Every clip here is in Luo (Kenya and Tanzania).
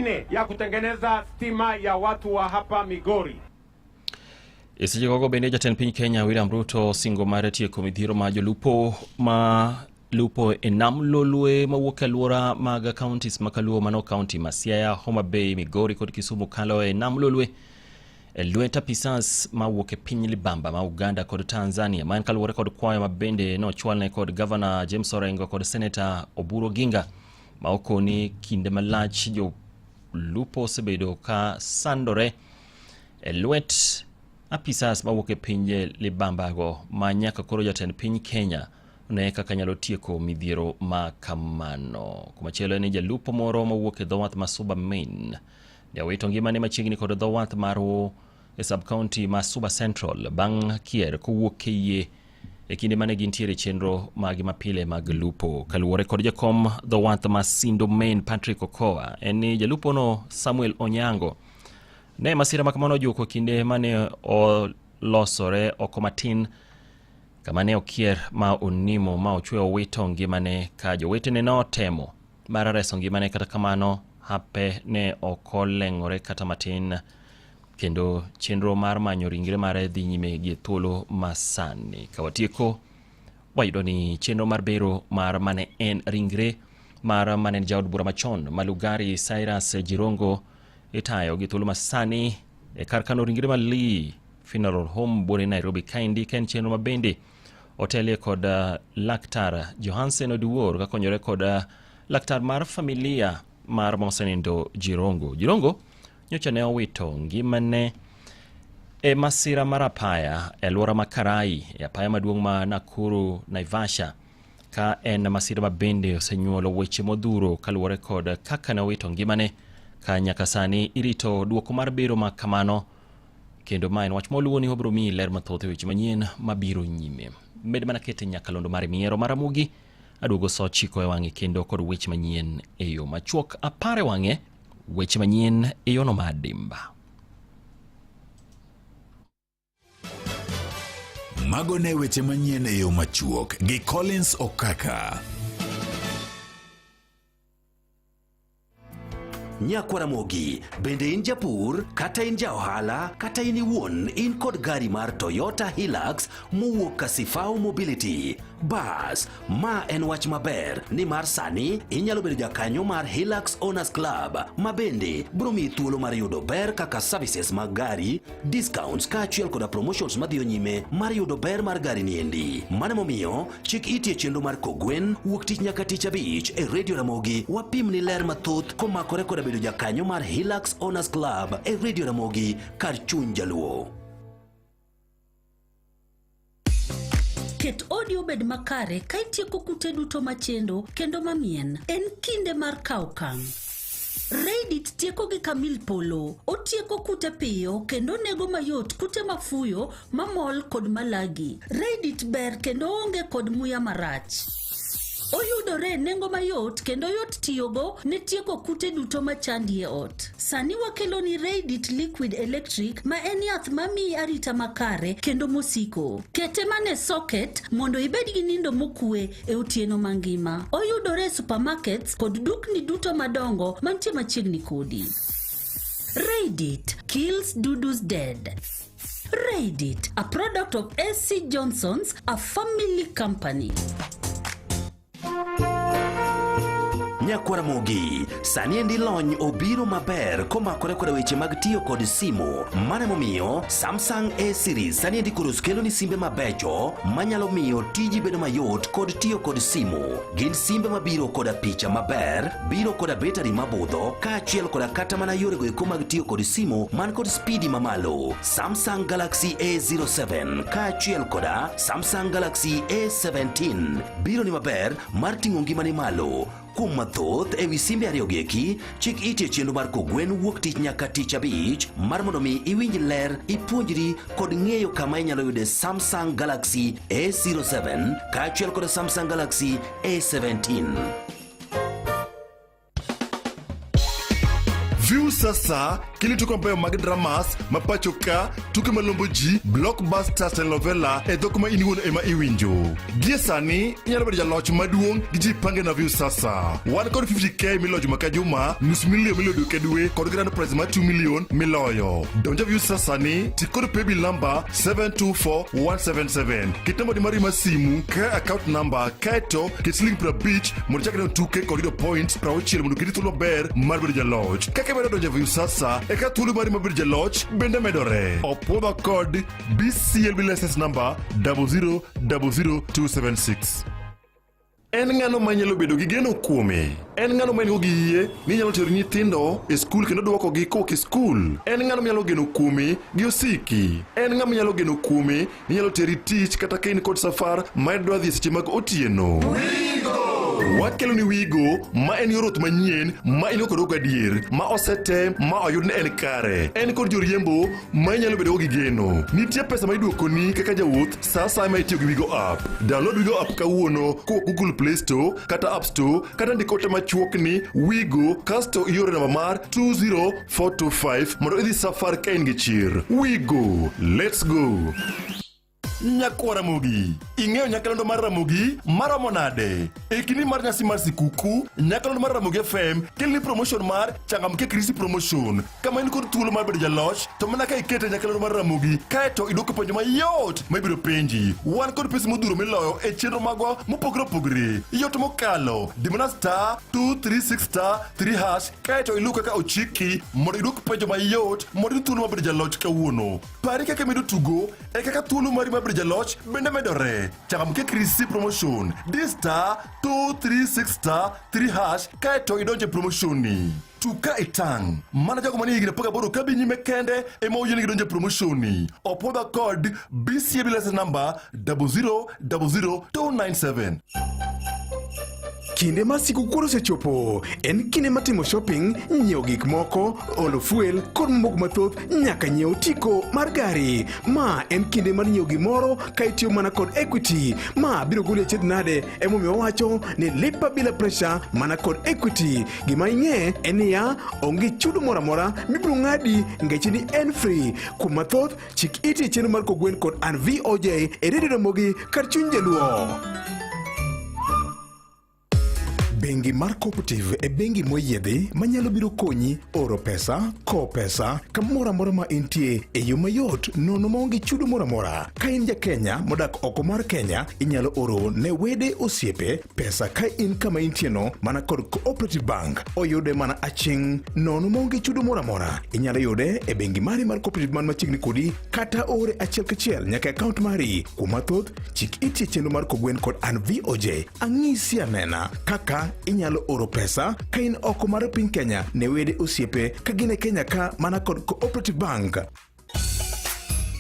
Mashine ya kutengeneza stima ya watu wa hapa Migori. E seche gogo bende jatend piny Kenya William Ruto singo mar tieko midhiero ma jolupo ma lupo e nam Lolwe mawuok e alwora mag counties ma kaluo mano county ma Siaya, Homa Bay, Migori kod Kisumu kalo e nam Lolwe e lwet apisas mawuok e piny Libamba ma Uganda kod Tanzania. Ma en kaluwore kod kwayo ma bende nochwalne kod Gavana James Orengo kod Seneta Oburu Oginga ma okoni kinde malach jolupo osebedo ka sandore e lwet apisas mawuok e pinje libambago ma nyaka koro jatend piny Kenya ne kaka nyalo tieko midhiero ma kamano. Kumachielo en ni jalupo moro mawuok e dho wath ma Suba Main ne owito ngimane machiegni kod dho wath mar e sub county ma Suba Central bang' kier kowuok e yie e kinde mane gintiere chenro magi mapile mag lupo. Kaluwore kod jakom dho wath ma Sindo Main Patrick Okoa, en ni jalupono Samuel Onyango ne masira ma kamano ojuko kinde mane olosore oko matin kama ne okier ma onimo ma ochwe owito ngimane ka jowetene notemo mar reso ngimane kata kamano hape ne ok oleng'ore kata matin kendo chenro mar manyo ringre mare dhi nyime gi thuolo masani. Ka watieko wayudo ni chenro mar bero mar mane en ringre mar mane en jaod bura machon Malugari Cyrus Jirongo itayo gi thuolo masani e kar kano ringre ma Lee Funeral Home buore Nairobi kaendi ka en chenro ma bende otelie kod uh, laktar Johansen Oduor kakonyore kod uh, laktar mar familia mar mosenindo Jirongo. Jirongo nyocha ne owito ngimane e masira mar apaya e alwora ma Karai e apaya maduong' ma Nakuru Naivasha ka en masira ma bende osenyuolo weche modhuro kaluwore kod kaka ne owito ngimane ka nyaka sani irito duoko mar bero ma kamano kendo ma en wach moluwo ni wabiro miyi ler mathoth e weche manyien mabiro nyime med mana kete nyakalondo mar miero mar Ramogi aduogo sa ochiko e wang'e kendo kod weche manyien e yo machuok apar e wang'e weche manyien e yono mar dimba. Mago ne weche manyien e yo machuok gi Collins Okaka. Nyakwaramogi, bende in japur, kata in ja ohala, kata in iwuon in kod gari mar Toyota Hilux mowuok Kasifao Mobility. Bas, ma en wach maber nimar sani inyalo bedo jakanyo mar Hilux Owners Club ma bende biro miyi thuolo mar yudo ber kaka services mag gari, discounts kaachiel koda promotions madhiyo nyime mar yudo ber mar gari niendi. Mano emomiyo chik iti e chenro mar Kogwen wuok tich nyaka tich abich e Radio Ramogi wapimni ler mathoth komakore koda bedo jakanyo mar Hilux Owners Club e Radio Ramogi kar chuny jaluo. Ket odi obed makare ka itieko kute duto machendo kendo mamien. En kinde mar kawo okang'. Reddit tieko gi kamil polo. Otieko kute piyo kendo onego mayot kute mafuyo, mamol kod malagi. Reddit ber kendo onge kod muya marach. Oyudore e nengo mayot kendo yot tiyogo ne tieko kute duto machandi e ot. Sani wakeloni Reddit Liquid Electric ma en yath mamiyi arita makare kendo mosiko. Kete mana e socket mondo ibed gi nindo mokue e otieno mangima. Oyudore e supermarkets kod dukni duto madongo mantie machiegni kodi. Reddit kills dudus dead. Reddit, a product of SC Johnson's, a family company. Nyakwaramogi, sani endi lony obiro maber komakore koda weche mag tiyo kod simu. Mano emomiyo Samsung A series sani endi koro kelo ni simbe mabecho manyalo miyo tiji bedo mayot kod tiyo kod simu. Gin simbe mabiro koda picha maber, biro koda betari mabudho, kaachiel koda kata mana yorego eko mag tiyo kod simu man kod spidi mamalo. Samsung Galaxy A07 kaachiel koda Samsung Galaxy A17 biro ni maber mar ting'o ngimani malo. Kuom mathoth ewi simbe ariyogi eki, chik iti e chenro mar Kogwen wuok tich nyaka tich abich mar mondo mi iwinj ler, ipuonjri kod ng'eyo kama inyalo yude Samsung Galaxy A07 kaachiel kod Samsung Galaxy A17. Viusasa kelo tuke mabeyo mag dramas ma pacho ka, tuke malombo ji, blockbusters, telenovela e dhok ma in iwuon ema iwinjo. Gie sani inyalo bedo jaloch maduong' gi Jipange na Viusasa. Wan kod 50k miloyo juma ka juma, nus milion miloyo dwe ka dwe kod grand prize mar 2 million miloyo. Donj e Viusasa ni ti kod paybill number 724177. Ket namba ni mari mar simu kaka account number kaeto ket siling 50 mondo ichak neno tuke kod yudo point 60 mondo oketi thuolo maber mar bedo jaloch. Kaka imedo donjo e Viusasa e kaka thuolo mari mar bedo jaloch bende medore. Opwodhwa kod BCLB license number 0000276. En ng'ano ma nyalo bedo gi geno kuome? En ng'ano ma en-go gi yie ni nyalo tero nyithindo e skul kendo dwokogi kowuok e skul? En ng'ano manyalo geno kuome gi osiki? En ng'ama nyalo geno kuome ni nyalo teri tich kata ka in kod safar ma idwa dhi e seche mag otieno? Wakelo ni Wigo ma en yor wuoth manyien ma in go kod gadier ma osetem ma oyud ni en kare. En kod joriembo ma inyalo bedogo gi geno. Nitie pesa ma iduokoni kaka jawuoth sa asaya ma itiyo gi Wigo app. Download Wigo app kawuono kowuok Google Play Store kata App Store kata ndik ote machuok ni Wigo kasto ioro namba mar 20425 mondo idhi safar ka in gi chir. Wigo, let's go! Nyakwa Ramogi, ing'eyo nyakalondo mar Ramogi maromo nade? E kinde mar nyasi mar sikuku, nyakalondo mar Ramogi FM keloni promotion mar Changamke Krisi Promotion, kama in kod thuolo mar bedo jaloch to mana ka ikete nyakalondo mar Ramogi kaeto idwoko penjo mayot ma ibiro penji. Wan kod pesa modhuro miloyo e chenro magwa mopogore opogore. Yot mokalo, di mana star 236 star 3 hash kaeto iluw kaka ochiki mondo idwok penjo mayot mondo iyud thuolo mar bedo jaloch kawuono. Pari kaka imedo tugo e kaka thuolo mari mar bedo jaloch bende medore. Changamke Krisi Promotion. Di star 236 star 3 hash kaeto idonje promotion ni. Tug ka itang'. Mana jogo manie higni 18 kadhi nyime kende ema oyienegi donjo e promotion ni. Opwodhwa kod BCAB license number 0000297. Kinde mar sikukuu osechopo. En kinde mar timo shopping, nyiewo gik moko, olo fuel kod mamoko mathoth nyaka nyiew otiko mar gari. Ma en kinde mar nyiewo gimoro ka itiyo mana kod Equity. Ma biro goli achiedh nade emomiyo wawacho ni lipa bila pressure mana kod Equity. Gima ing'e en niya, onge chudo moro amora mibiro ng'adi ngeche ni en free. Kuom mathoth, chik iti e chenro mar Kogwen kod an VOJ e redio Ramogi kar chuny jaluo. Bengi mar Cooperative e bengi moyiedhi manyalo biro konyi oro pesa, kowo pesa kamoro amora ma intie e yo mayot nono maonge chudo moro amora. Ka in ja Kenya modak oko mar Kenya, inyalo oro ne wede osiepe pesa ka in kama intie no mana kod Cooperative Bank. Oyude mana aching' nono maonge chudo moro amora. Inyalo yude e bengi mari mar Cooperative man machiegni kodi kata ore achiel kachiel nyaka e akaont mari. Kuom mathoth, chik iti e chenro mar Kogwen kod an VOJ. Ang'isi anena kaka inyalo oro pesa ka in oko mar piny Kenya ne wede osiepe ka gin e Kenya ka mana kod Cooperative Bank.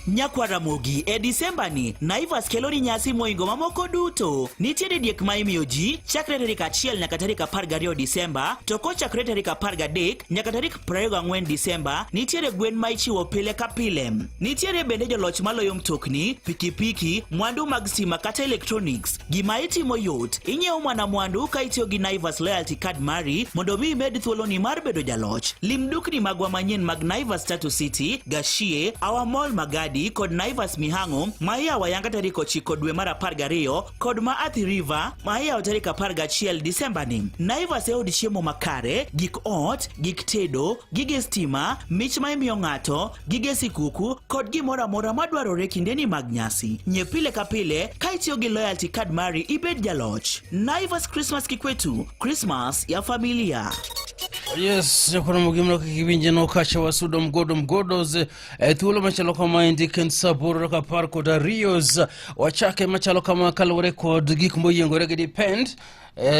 Nyakwa Ramogi, e Disemba ni, Naivas kelo ni nyasi moingo mamoko duto. Nitiere diek ma imiyo ji chakre tarik 1 nyaka tarik 12 Disemba, to kochakre tarik 13 nyaka tarik 24 Disemba, nitiere gwen ma ichiwo pile ka pile. Nitiere bende joloch maloyo mtokni, pikipiki, mwandu mag stima kata electronics. Gima itimo yot, inyiewo mana mwandu ka itiyo gi Naivas Loyalty Card mari mondo mi imed thuoloni mar bedo jaloch. Lim dukni magwa manyien mag Naivas Tatu City, Gashie, Our Mall Magadi kod Naivas Mihango ma iyawo ayanga tarik 9 dwe mar 12 kod ma Athi River ma iyawo tarik 11 Disemba ni. Naivas e od chiemo makare, gik ot, gik tedo, gige stima, mich ma imiyo ng'ato, gige sikuku kod gimoro amora madwarore kindeni mag nyasi. Nyie pile ka pile ka itiyo gi loyalty card mari ibed jaloch. Naivas Christmas kikwetu, Christmas ya familia. Yes, jakoro mogimno kaka iwinje no kacha wasudo mgodo mgodos e thuolo machalo kama endi kendo sa aboro dakika apar kod ariyo wachake machalo kama kaluwore kod gik moyiengore gi depend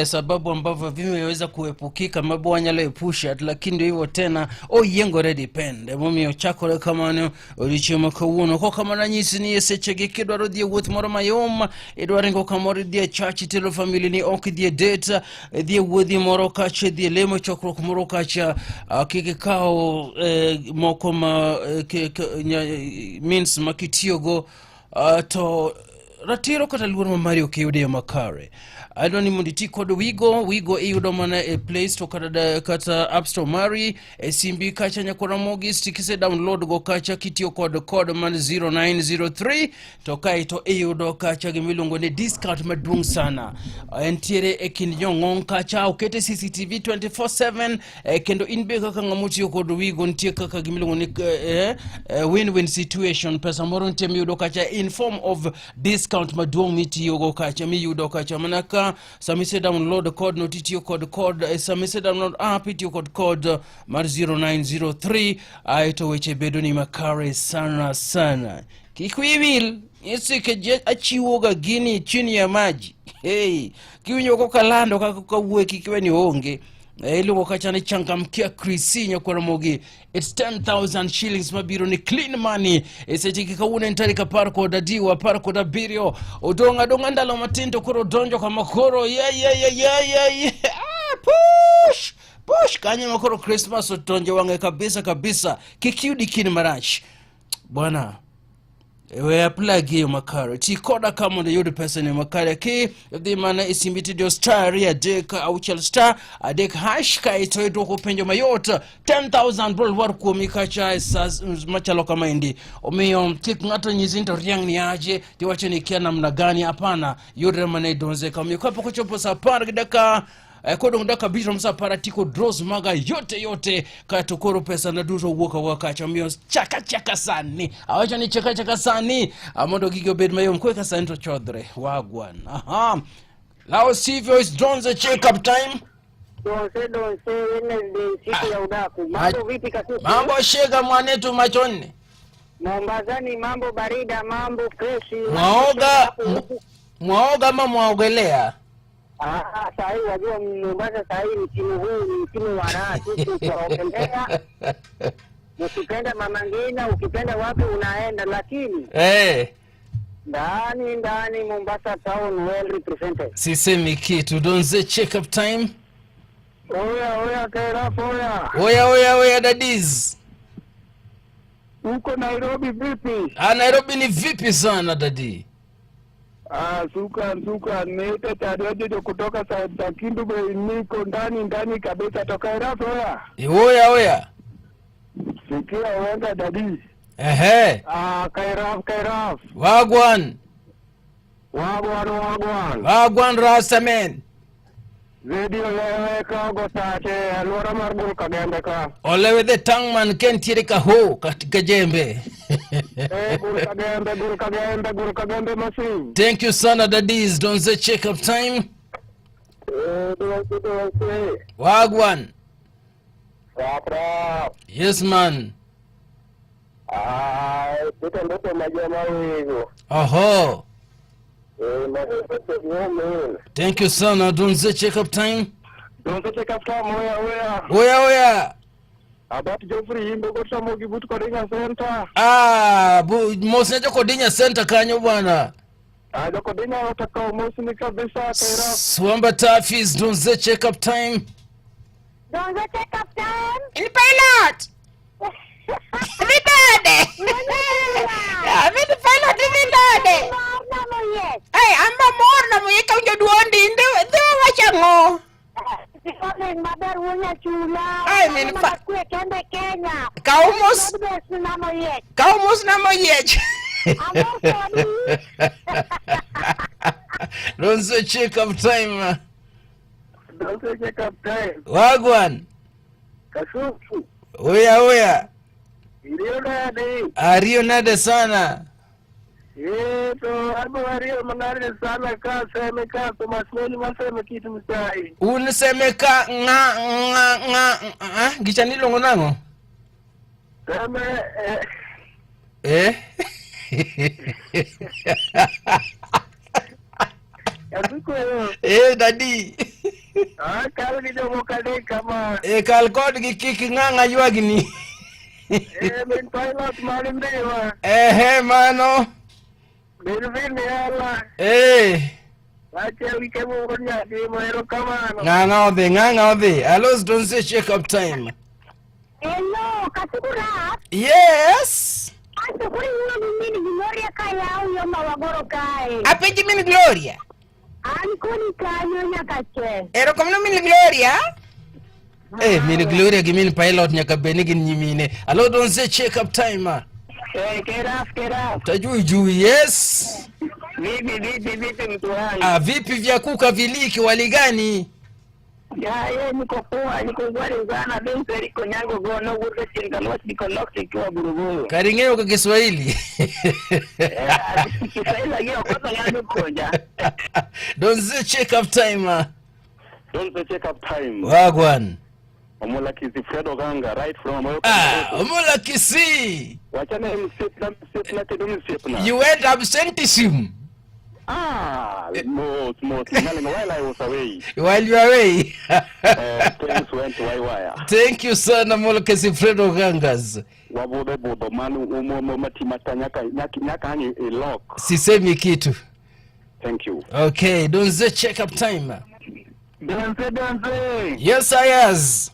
sababu ambavyo vimeweza kuepukika mabo wanyalo epusha, lakini ndio hivyo tena, oyiengore depend. Emomiyo chakore kamano odiochieng' ma kawuono. Ko kamano anyisi ni e sechegi kidwaro dhi e wuoth moro mayom, idwa ringo kamoro, idhi e church, itero family ni ok idhi e date, idhi e wuodhi moro kacha, idhi e lemo, chokruok moro kacha, kik ikaw moko ma means ma kitiyogo to ratiro kata luor ma mari ok iyudo e yo makare. Adwa ni mondo iti kod Wigo. Wigo iyudo mana e Play Store kata, kata App Store mari e simbi kacha nyakwara Mogis kise download go kacha kitiyo kod code mar 0903 to kaeto iyudo kacha gima iluongo ni discount maduong' sana. Entiere e kind jong'ong kacha okete CCTV 24/7 eh, kendo in be kaka ng'ama otiyo kod Wigo nitie kaka gima iluongo ni eh, eh, win-win situation pesa moro nitie miyudo kacha in form of discount maduong' mitiyogo kacha miyudo kacha mana ka sama ise download code no titiyo kod code eh, sama ise download app itiyo kod code mar 0903 aeto weche bedo ni makare sana sana kik wiyi wil isike achiwoga gini chini ya maji hey, kiwinjo kokalando kaka kawuoye kik iwe ni onge Eh, iluongo kacha ni changamkia krisi nyakwaramogi its 10000 shillings mabiro ni clean money e seche gi kawuono en tarik apar kod adiwa apar kod abiriyo odong' adong'a ndalo matin to koro donjo kama koro ye ah, push push kanyo ma koro Christmas odonjo wang'e kabisa kabisa kik yudi kinde marach bwana we apply gi yo makare ti koda ka mondo iyud pesa ni makare ki dhi mana e simbi tidiyo star adek auchiel star adek hash kaeto idwoko penjo mayot 10000 bro lwar kuomi kacha e sa machalo kama endi omiyo kik ng'ato nyisi ni to riang' ni aje tiwacho ni ikia namna gani hapana yudre mana e donze ka omiyo kapok ochopo sa apar gi dakika Eh, kodong' dakika abich rom sa apar atiko draws maga yote yote kaeto koro pesa na duto wuok awuoka kacha omiyo chaka chaka sani awacho ni chaka chaka sani ah, mondo gigi obed mayom kweka sani to chodhre wagwan aha lao sivyo is Donze check up time Donse donse Wednesday siku ya udaku. Mambo vipi kasuku? mambo shega mwanetu machoni Mombasani mambo barida, mambo freshi. mwaoga mwaoga ama mwaogelea Ah, saa hii wajua Mombasa saa hii msimu huu ni msimu wa raha, sisi tutaogelea. Ukipenda Mama Ngina, ukipenda wapi unaenda, lakini eh ndani ndani Mombasa town well represented. sisemi kitu Donze check up time Oya oya Kairaf oya. oya oya oya dadis Uko Nairobi vipi? ah, Nairobi ni vipi sana dadi Ah, suka suka niite Tadiojojo kutoka side za Kindu Bay, niko ndani ndani kabisa toka Iraf oya. oya oya Sikia uenda dadi. ehe Ah, Kairaf Kairaf. wagwan Wagwan wagwan. wagwan rastamen Radio lewe ka gotache alwora mar Gul Kagembe ka. olewe the tangman kentiere ka ho katika jembe Eh, Gul Kagembe, Gul Kagembe, Gul Kagembe masin. thank you sana dadis Donze check up time Eh, donse donse. wagwan Rap rap. yes man Ah, pita ndoto majama wigo. oho Eh, masin. thank you sana Donze check up time Donse check up time oya oya. oya oya Abat Geoffrey Imbe gotamogi but Kodinga Center. ah bu mos ne jokodinya center kanyo bwana Ah, Jokodinga watakao mosni kabisa Kairaf. swamba tafis Donze check up time Donze check up time. In pilot. Vidade. Min pilot vidade. Ay, amba mor na muye ka winjo duondi inde dhi wacho ang'o? Maber wuon chula. Ai, min fa- Kwe kende Kenya. Kaw mos Namo kaw mos na moyiech. Amor kodi. Donze check up time Donse check up time. wagwan Kasuku. oya oya Iriyo nade. ariyo nade sana Eh, to abo ariyo manade sana ka seme ka to masmoni maseme kitu msai. un seme ka ng'a ng'a ng'a ah, gicha niluongo nang'o Seme eh, eh Kasuku yo. eh dadi Ah, kal gi jomoko adek kama. e kal kodgi kik ng'ang'a ywagni Eh, min pilot mani ndiwa. ehe mano Min vini ela. eh Achiel gi kemo wuod nyathi erokamano. ng'ang'a odhi ng'ang'a odhi alos Donze check up time Hello, Kasuku Rap. yes Asto koro iwuoyo gi min Gloria ka yaw yo ma wagoro kae. Apenji min Gloria. An koni kanyo nyaka che. Erokamano min Gloria. Eh, min Gloria gi min Pilot nyaka bed ni gin nyimine. Alo donze check up time. Eh, keraf keraf. Tajui jui, yes. Vipi vipi vipi mtu wangu? Ah, vipi vyakuka viliki waligani? Ya, ye niko poa, niko ngwari sana Benson iko nyango gono gurbe chingalwa niko lock ikiwa Buruburu. Karingeo kwa Kiswahili. Kiswahili lakini kwanza ngani koja. Donze check up time. Don't check up time. Wagwan. Omola Kisi Fred Oganga right from Omola. Ah, Omola Kisi. Wachana msipna msipna tena msipna. You went absenteeism. Ah, most most while I was away. While you are away. Things went waywire. Thank you sana Omola Kisi Fred Ogangas. Wabudho budho manu umo matimata nyaka nyaka nyaka hangi ilok. Sisemi kitu. Thank you. Okay, donze check up time. Donze donze. Yes, I as.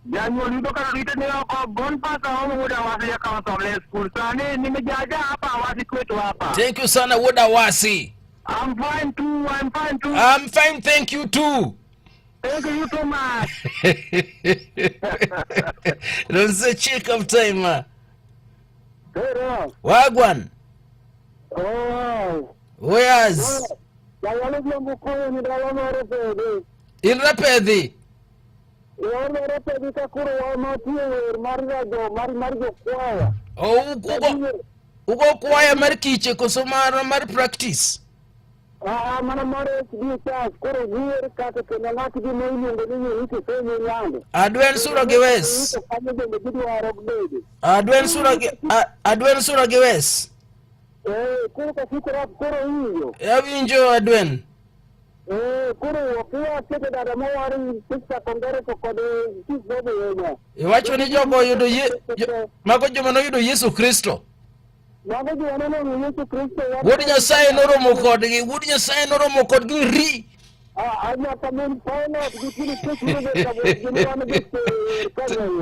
Janyuol yudo kaka rite ne oko Boniface Aomo wuod Awasi ya Council School. Sani nimejaja hapa Awasi kwetu hapa. Thank you sana wuod Awasi. I'm fine too, I'm fine too. I'm fine, thank you too. Thank you so much. Donze check up time. Pero, Wagwan. oh. Where's? Janyuol odhiambo koni ndalo moro pedi. In rapedhi. Yor moro pedi ka koro wamatiyo wer mar jo mar mar jokwaya. Oh, ugo ugo kwaya mar kiche koso mar mar practice. Ah, mana mar HD Church koro giwer kaka kendo ng'at gima iluongo ni Unity Fenyo Nyango. Adwen sura gi wes. Kanyo bende gidwaro bedo. Adwen sura gi adwen sura gi wes. Eh, koro ka koro koro winjo. Awinjo adwen. Eh, koro wakiwa keto dada mowar sister Kongere to kod Chief Bobo Yenya. Iwacho ni jogo oyudo ye, mago joma noyudo Yesu Kristo. Mago joma noyudo Yesu Kristo. Wuod Nyasaye noromo kodgi, Wuod Nyasaye noromo kodgi ri.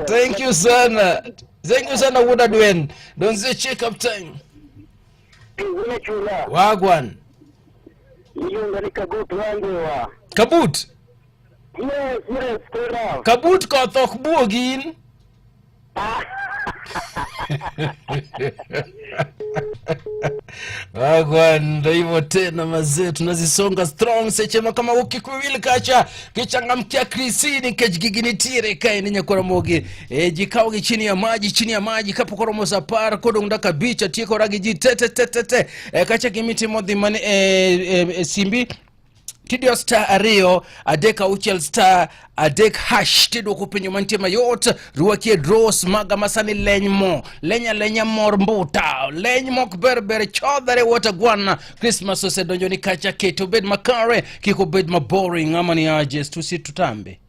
Thank you sana. Thank you sana Wuod Adwen. Don't say check up time. Wagwan. Kabut. Yes, yes, kera. Kabut koth ok buogin. Wagwan, ndo hivyo tena mazee, tunazisonga strong seche ma kama ukikwil kacha kichangamkia krisini kech gigi nitiere kae ni nyakoramogi e, ji kawogi chini ya maji chini ya maji kapok oromo sa apar kodong' dakika abich atiekora gi ji te te te te te e, kacha gimitimo dhi mane e, e, e, simbi tidiyo star 2 3 6 star 3 hash tidwoko penjo mantie mayot rwakie draws maga masani leny mo leny alenya mor mbuta leny mok berber chodhare watagwana Christmas osedonjo ni kacha keto obed makare kik obed maboring ama ni aje tusi tutambe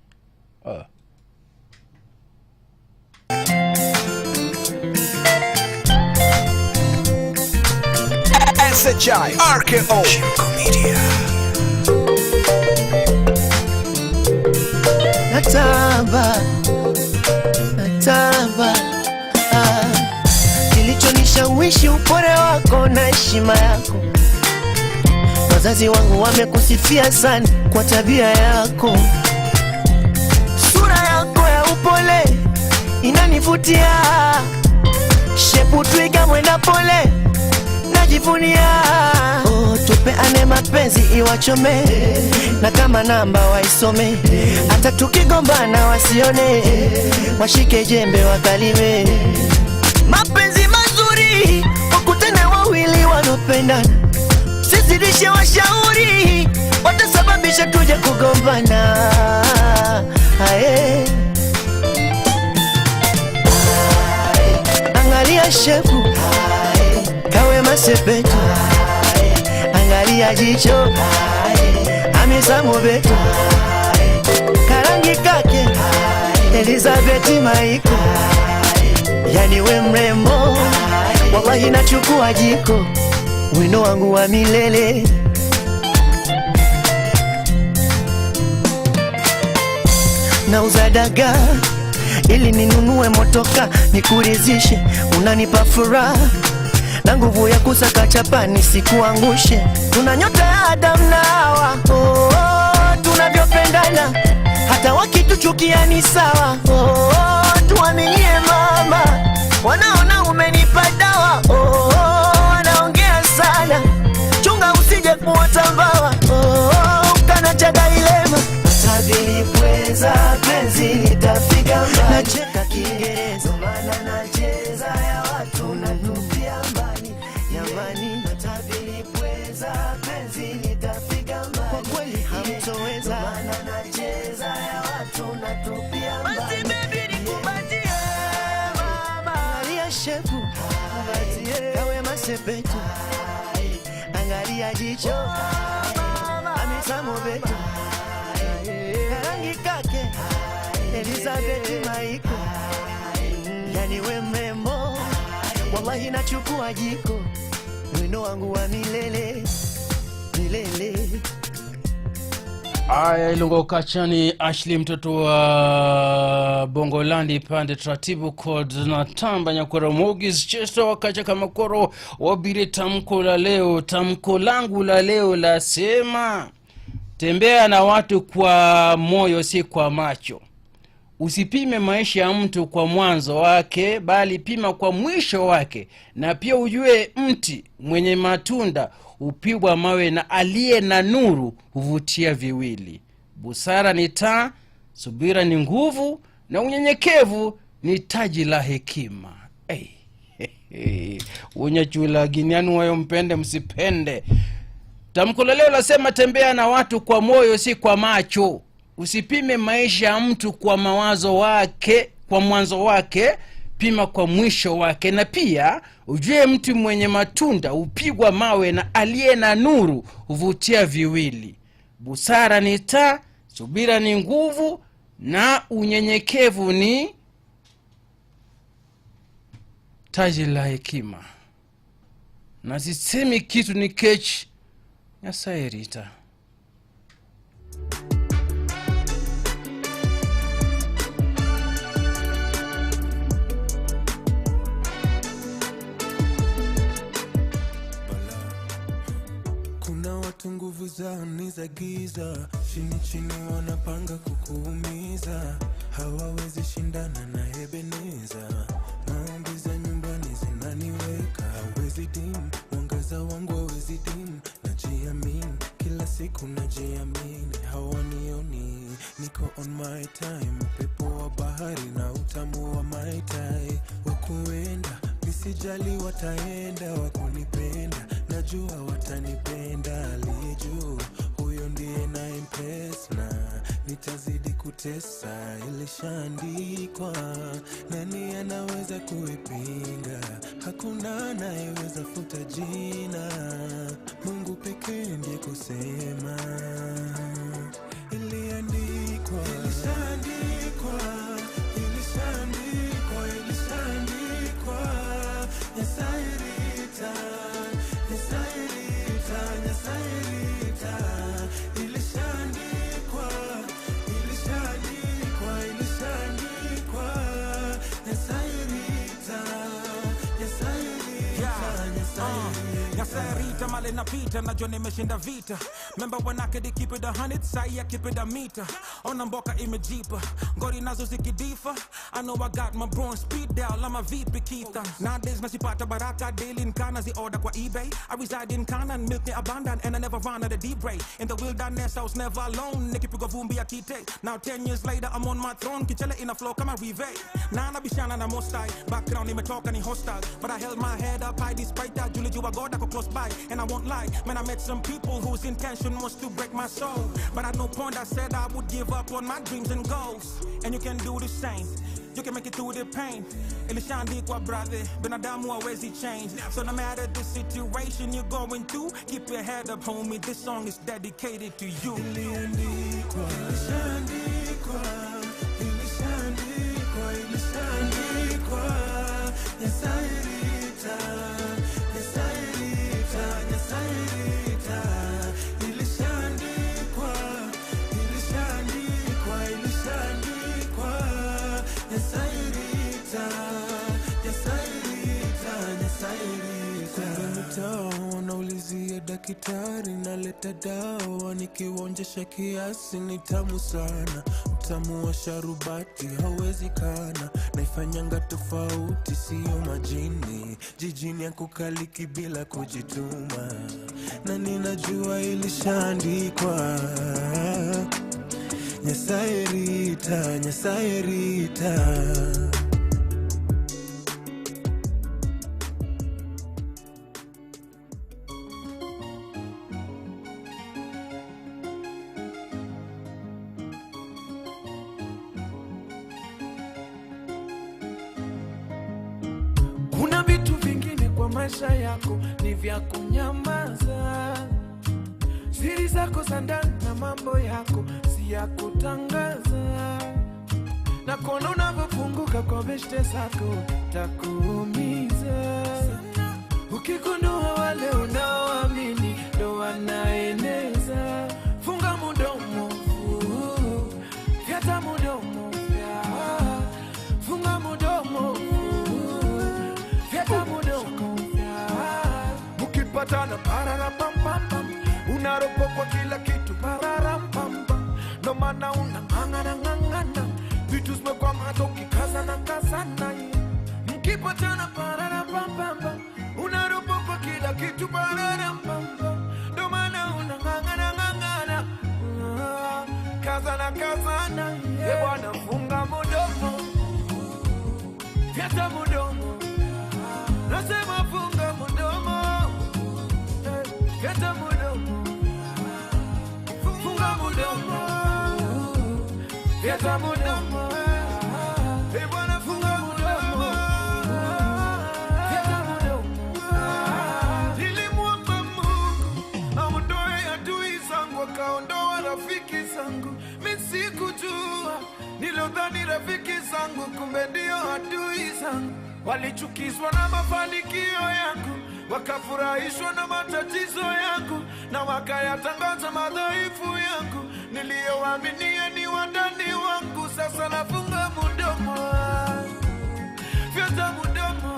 SHI RKO Shirko Media. Natamba, natamba, ah. Kilichonishawishi upole wako na heshima yako. Wazazi wangu wamekusifia sana kwa tabia yako. Sura yako ya upole inanivutia. Shepu twiga mwenda pole najivunia. Oh, tupeane mapenzi iwachome na kama namba waisome, hata tukigombana wasione, washike jembe wakalime. Mapenzi mazuri wakutane wawili wanopendana, sizidishe washauri, watasababisha tuje kugombana. Ae. Angalia shepu kawe masepetu, angalia jicho Hamisa Mobeto, karangi kake Elizabeth Maiko, yani we mrembo, wallahi nachukua jiko, wino wangu wa milele. Nauza dagaa ili ninunue motoka nikuridhishe. Unanipa furaha na nguvu ya kusaka chapa nisikuangushe. Tuna nyota ya Adam na Hawa, oh, oh, tunavyopendana hata wakituchukia ni sawa. Oh, oh, tuaminie mama, wanaona umenipa dawa. Oh, oh, wanaongea sana, chunga usije kuota mbawa. Oh, oh, kana cha dailema tabilipweza penzi litafika mbali. Nacheka Kiingereza maana nacheza ya watu natupia mbali. Jamani, tabilipweza penzi litafika mbali. Kwa kweli hamtoweza maana nacheza ya watu natupia mbali. Basi baby nikupatie mama, angalia shepu, kawe masepetu, angalia jicho amisamo betu, karangi kake Elizabeth Maiko, yani we mrembo, wallahi nachukua jiko, wino wangu wa milele milele. Aya, Ilungo Kachani Ashley mtoto wa Bongolandi pande taratibu kod na tamba nyakwera Mogis Chester wakacha kama koro wabire. Tamko la leo, tamko langu la leo lasema tembea na watu kwa moyo, si kwa macho. Usipime maisha ya mtu kwa mwanzo wake, bali pima kwa mwisho wake. Na pia ujue mti mwenye matunda hupigwa mawe, na aliye na nuru huvutia viwili. Busara ni taa, subira ni nguvu, na unyenyekevu ni taji la hekima. Hey, hey, unyachula ginianu wayo, mpende msipende. Tamko la leo lasema tembea na watu kwa moyo, si kwa macho. Usipime maisha ya mtu kwa mawazo wake, kwa mwanzo wake, pima kwa mwisho wake. Na pia ujue mtu mwenye matunda hupigwa mawe, na aliye na nuru huvutia viwili. Busara ni taa, subira ni nguvu, na unyenyekevu ni taji la hekima. Na sisemi kitu ni kechi Nyasaye rita. Kuna watu nguvu zao ni za giza, chini chini wanapanga kukuumiza, hawawezi shindana na Ebeneza. Maombi za nyumbani zinaniweka, hawezi dim mwangaza wangu hawezi dim, najiamini kila siku najiamini, hawanioni niko on my time, upepo wa bahari na utamu wa mai tai, wakuenda nisijali, wataenda wakunipenda, najua watanipenda, aliye juu huyo ndiye naimpress na nitazidi kutesa, ilishaandikwa, nani anaweza kuipinga? Hakuna anayeweza futa jina, Mungu pekee ndiye kusema, iliandikwa, ilishaandikwa, ilishaandikwa, ilishaandikwa, Nyasaye rita, Nyasaye rita, Nyasaye rita, ilishaandikwa, ilishaandikwa, ilishaandikwa, Nyasaye rita, Nyasaye rita, Nyasaye rita. Nyasaye rita male napita, najua nimeshinda vita. Remember when I could keep it 100, sahi I keep it a meter. Ona mboka imejipa, ngori nazo zikidifa. I know I got my bro on speed dial, I'm a VP kita. Nowadays nasipata baraka daily nkana zi order kwa eBay. I reside in Canaan, milk ni abundant and I never run out of deep ray. In the wilderness I was never alone, nikipigwa vumbi ya kite. Now 10 years later I'm on my throne, kichele in a flow kama rive. Na nabishana na mostai, background imetoka ni hostile, but I held my head up high despite that. Julijua God ako close by, and I won't lie, man I met some people whose intention was to break my soul. But at no point I said I would give up on my dreams and goals. And you can do the same, you can make it through the pain. Ilishaandikwa brother, binadamu hawezi change. So no matter the situation you're going through, keep your head up homie, this song is dedicated to you. Iliandikwa, ilishaandikwa, ilishaandikwa, ilishaandikwa, Nyasaye rita, Nyasaye rita, Nyasaye rita, ilishaandikwa, ilishaandikwa, ilishaandikwa, Nyasaye Daktari naleta dawa, nikiuonjesha kiasi ni tamu sana. Utamu wa sharubati hauwezi kana, naifanyanga tofauti, sio majini. Jijini ya kukaliki bila kujituma, na ninajua ilishaandikwa. Nyasaye Rita, Nyasaye Rita. Kuna vitu vingine kwa maisha yako ni vya kunyamaza. Siri zako za ndani na mambo yako si ya kutangaza. Na kuona unavyofunguka kwa beshte zako takuumiza. Ukigundua wale unaoamini ndo wanaeneza. Funga mudomo, fyata mudomo, funga mudomo, fyata mudomo. Mukipatana pararapampam, unaropokwa kila kitu pararampam, ndo maana unang'ang'ana ng'ang'ana, vitu zimekwama hata ukikazana kazana. Mkipatana pararapampam, unaropokwa kila kitu pararampam, ndo maana unang'ang'ana ng'ang'ana, kazana kazana. Ye bwana, funga mudomo, fyata mudomo, nasema funga mudomo, fyata mudomo, funga mudomo, fyata mudomo. Eh bwana, funga mudomo, fyata mudomo. Nilimwomba Mungu aondoe adui zangu, akaondoa rafiki zangu. Mimi sikujua, nilodhani rafiki zangu kumbe ndio adui zangu. Walichukizwa na mafanikio yangu, wakafurahishwa na matatizo yangu, na wakayatangaza madhaifu yangu. Niliyowaaminia ni wandani wangu, sasa nafunga mudomo, fyata mudomo,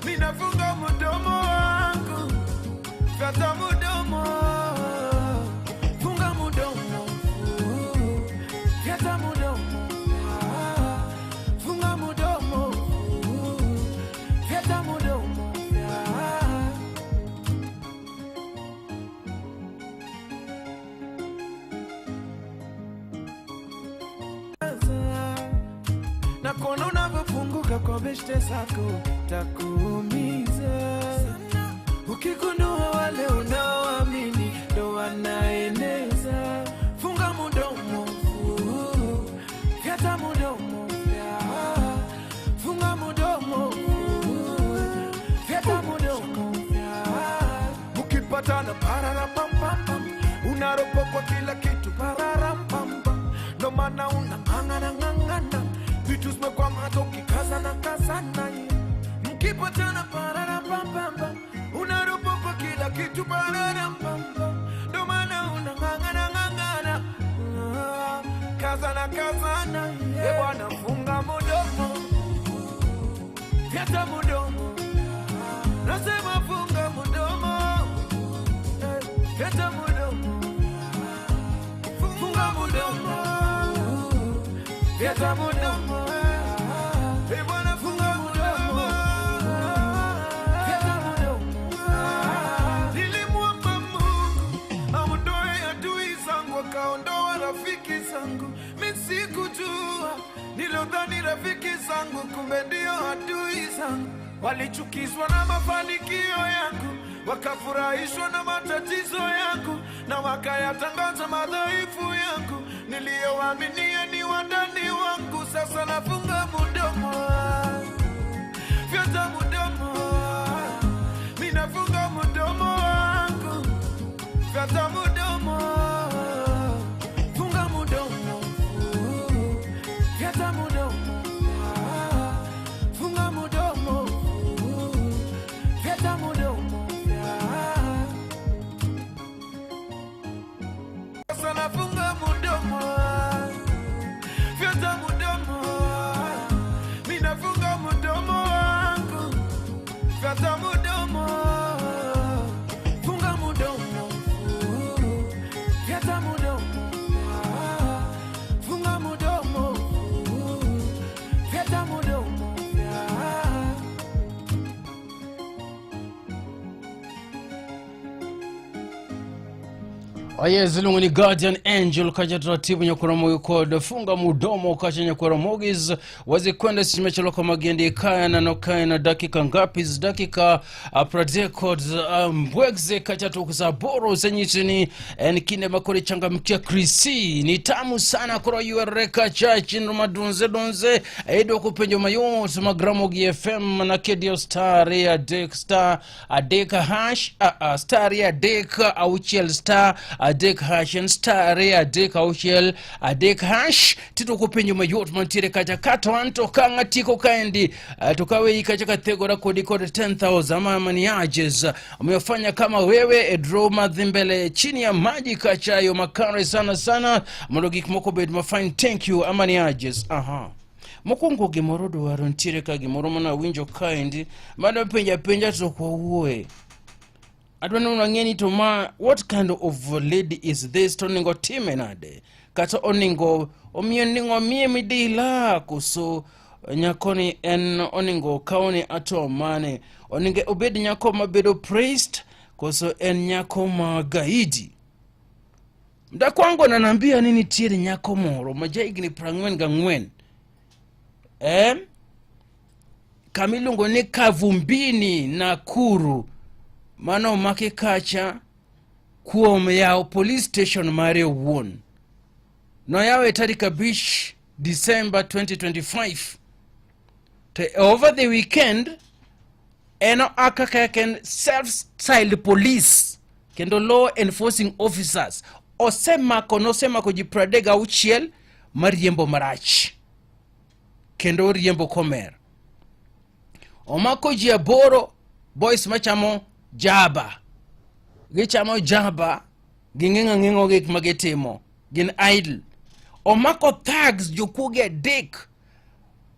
ninafunga mudomo wangu, fyata mudomo, funga mudomo, fyata mudomo, funga mudomo, fyata mudomo. Na kuona unavyofunguka kwa beshte zako takuumiza. Ukigundua wale unaoamini ndo wanaeneza. Funga mudomo, fyata mudomo, funga mudomo, fyata mudomo. Mukipatana pararapampam, unaropokwa kila kitu pararampam, ndo maana unang'ang'ana ng'ang'ana, vitu zimekwama hata ukikazana kazana. Mkipatana pararapampam, unaropokwa kila kitu pararampam, ndo maana unang'ang'ana ng'ang'ana, kazana kazana. Ye bwana, funga mudomo, fyata mudomo, nasema funga mudomo, fyata mudomo, funga mudomo, fyata mudomo. Eh bwana, funga mudomo, fyata mudomo. Nilimwomba Mungu aondoe adui zangu, akaondoa rafiki zangu. Mimi sikujua, nilodhani rafiki zangu kumbe ndio adui zangu. Walichukizwa na mafanikio yangu, wakafurahishwa na matatizo yangu, na wakayatangaza madhaifu yangu. Niliyowaaminia ni wandani wangu, sasa nafunga mudomo, fyata mudomo, ninafunga mudomo wangu, fyata mudomo, funga mudomo, fyata mudomo, funga mudomo, fyata mudomo. Sasa nafunga mudomo, fyata mudomo, ninafunga Yes, iluongo ni Guardian Angel kacha taratibu nyakwara kod funga mudomo kacha nyakwara mogis wazikwenda seche kama gendi kaya na nokaya na dakika ngapi dakika pradek kod mbwekze kacha tok sa aboro osenyisi ni en kinde ma koro ichangamkia krisi ni tamu sana koro ywere kacha chenro madonze donze idwoko penjo mayot mag Ramogi FM na kedio star adek star adek hash star adek auchiel star adek hash en star adek auchiel adek hash tidwoko penjo mayot mantiere kacha kato anto ka ng'atieko kaendi to kaweyi kacha kathegora kodi kod 10,000 ama maniajes umefanya kama wewe e draw madhi mbele chini ya maji kacha yo makare sana sana mondo gik moko obed ma fine. Thank you ama niajes. Aha, mokwongo gimoro dwaro ntiere ka gimoro mana winjo kaendi mano penja penja to ok wawuoye. Adwa ni wang'e ni to ma what kind of lady is this, to onego time nade, kata onego omiyo onego miye midila koso nyakoni en onego kawne ato mane, onego obed nyako mabedo praised koso en nyako ma gaidi. Mdakwangu ananiambia ni nitiere nyako moro ma jahigni 44 kama iluongo ni Kavumbini, Nakuru, mano omaki kacha kuom yawo police station mare owuon. Noyawe tarik 5 December 2025 to over the weekend en oa kaka en self-styled police kendo law enforcing officers osemako nosemako ji 36 mariembo marach kendo riembo komer. Omako ji 8 boys machamo jaba, gichamo jaba, ging'eng'o ang'eng'o gik magitimo, gin idle. Omako thugs jokuoge 3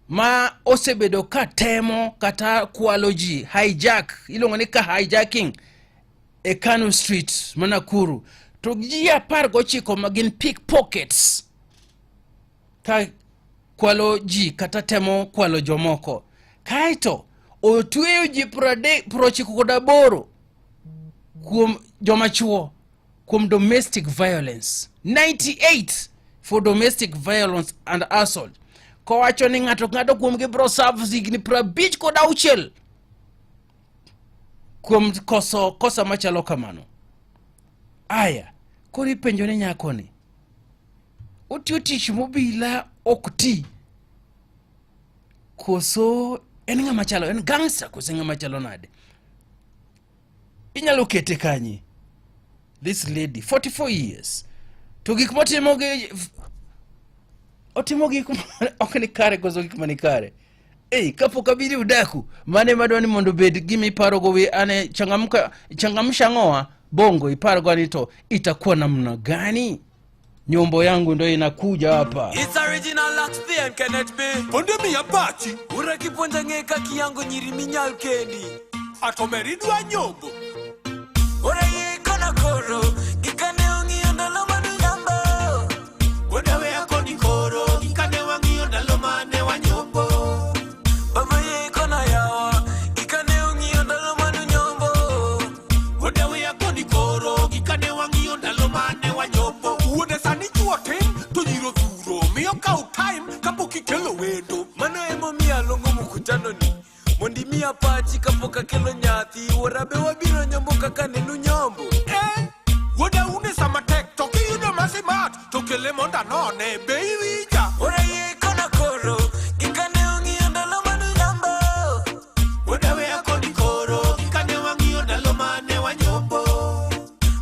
ma osebedo ka temo kata kwalo ji, hijack, iluongo ni ka hijacking e Kano Street ma Nakuru, to ji 19 ma gin pickpockets ka kwalo ji kata temo kwalo jomoko. Kaeto otweyo ji 98 kuom joma chuo kuom domestic violence, 98 for domestic violence and assault, kowacho ni ng'ato ng'ato kuomgi biro serve higni 56 kuom koso kosa machalo kamano. Aya, koro ipenjo ni nyakoni otiyo tich mobila ok ti koso en ng'ama chalo en gangster koso en ng'ama chalo nade? Inyalo kete kanye this lady, 44 years, to gik motimo gi otimo gik ok ni kare koso gik mani kare? Ei, kapok abiri udaku mane madwa ni mondo obed gima iparogo wi ane changamka changamsha ng'oa bongo iparogo ni to itakuwa namna gani? Nyombo yangu ndo inakuja hapa. It's original Lux P and Kenneth B. Ponde miya pachi. Ura kipuonja ng'e kaka iyango nyiri minyal kendi. Atomeridwa nyombo. Ora yie kona koro, gikane ong'iyo ndalo manunyombo. Wuoda weya kodi koro, gikane wang'iyo ndalo mane wanyombo. Baba yie kona yawa, gikane ong'iyo ndalo manunyombo. Wuoda weya kodi koro, gikane wang'iyo ndalo mane wanyombo. Wuoda sani chuo tin, to nyiro dhuro, miyo kaw time kapok ikelo wendo. Mano emomiyo alongo mkutano ni mondi miya pachi kapok akelo nyathi. Wuora be wabiro nyombo kaka nenu nyombo. Wuoda une sama tek to kiyudo masimat to kele mondo anone be iwinja. Ora yie kona koro, gikane ong'iyo ndalo manunyombo. Wuoda weya kodi koro, gikane wang'iyo ndalo mane wanyombo.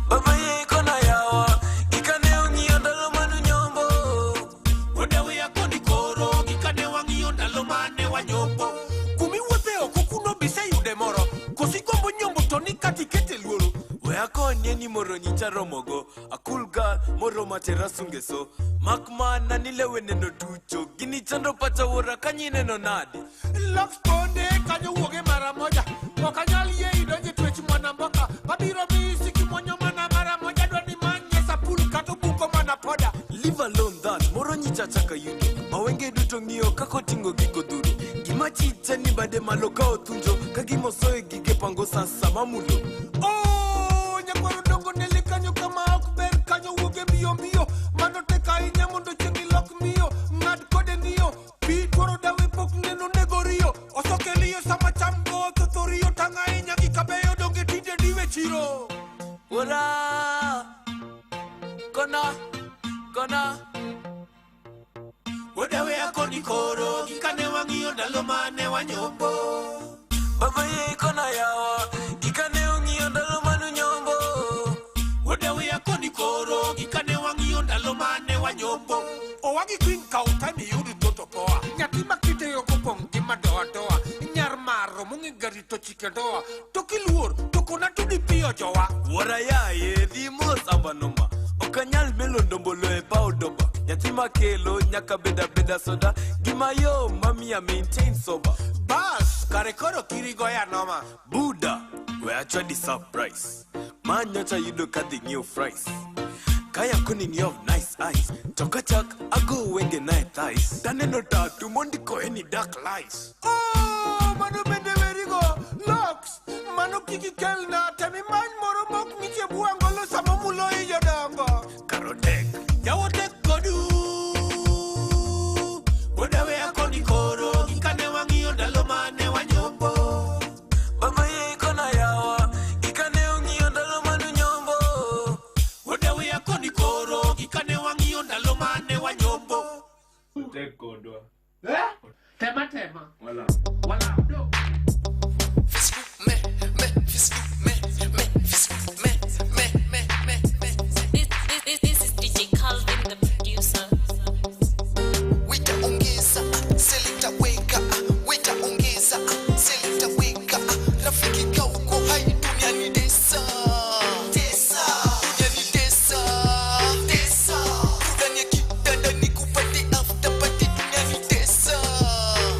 Baba yie kona yawa, gikane ong'iyo ndalo manunyombo. Wuoda weya kodi koro, gikane wang'iyo ndalo mane wanyombo. Kumiwuothe oko kuno biseyude moro, kosigombo nyombo to ni kati ikete luoro. We akonye ni moro nyicha romogo, a cool girl moro matera sungeso. Mak mana ni lewe neno tucho, gini chando pacha wuora kanyi neno nade. Locks ponde kanyo wuoge mara moja, ok anyal yie idonje twech mwana mboka. Mabiro miyi sikimonyo mana mara moja, dwa ni manye sapul kata obuko mana poda. Leave alone that, moro nyicha chaka yudo, mawenge duto ng'iyo kaka oting'o gigo dhuro. Gima chicha ni bade malo ka othunjo, ka gimosoe gige pango sasa mamulo. Oh, nyakwaro dongo nele kanyo kama ok ber kanyo. Ikona. Wuoda weya koni koro, gikane wang'iyo ndalo mane wanyombo. Baba ye ikona yawa, gikane ung'iyo ndalo manunyombo. Wuoda weya koni koro, gikane wang'iyo ndalo mane wanyombo. Owagi queen kaw time iyud toto poa. Nyathi ma kite ok opong' gi madoadoa. Nyar maro mong'e gari to chike ndoa. To kiluor to kona to dipiyo jowa. Wuora yaye, dhi mos amba noma. Ok anyal melo ndombolo e paw doba. Nyathi makelo nyaka beda beda soda. Gima yom mamiya maintain sober. Bas, kare koro kiri goya noma. Buda, we achwadi surprise. Ma nyocha yudo kadhi ng'iewo fries. Kaya koni ng'iewo nice eyes. To kachak ago wenge na e thighs. Taneno tatu mondiko any dark lies. Oh, mano bende werigo. Locks, mano kik ikelna. Tem imany moro mok ng'iche buangolo sama mulo i jodongo. Karotek. Jawotek kodu. Wuoda weya koni koro, gikane wang'iyo ndalo mane wanyombo. Baba ye ikona yawa, gikane ung'iyo ndalo manunyombo. Wuoda weya koni koro, gikane wang'iyo ndalo mane wanyombo. Tek kodwa. Tema tema. Wala. Wala. Do. This is DJ Calvin, the producer. Witaongeza, selita weka, witaongeza, selita weka, rafiki kauko hai duniani desa. Desa, duniani desa, desa. Ndani ya kitanda nikupate after party duniani desa.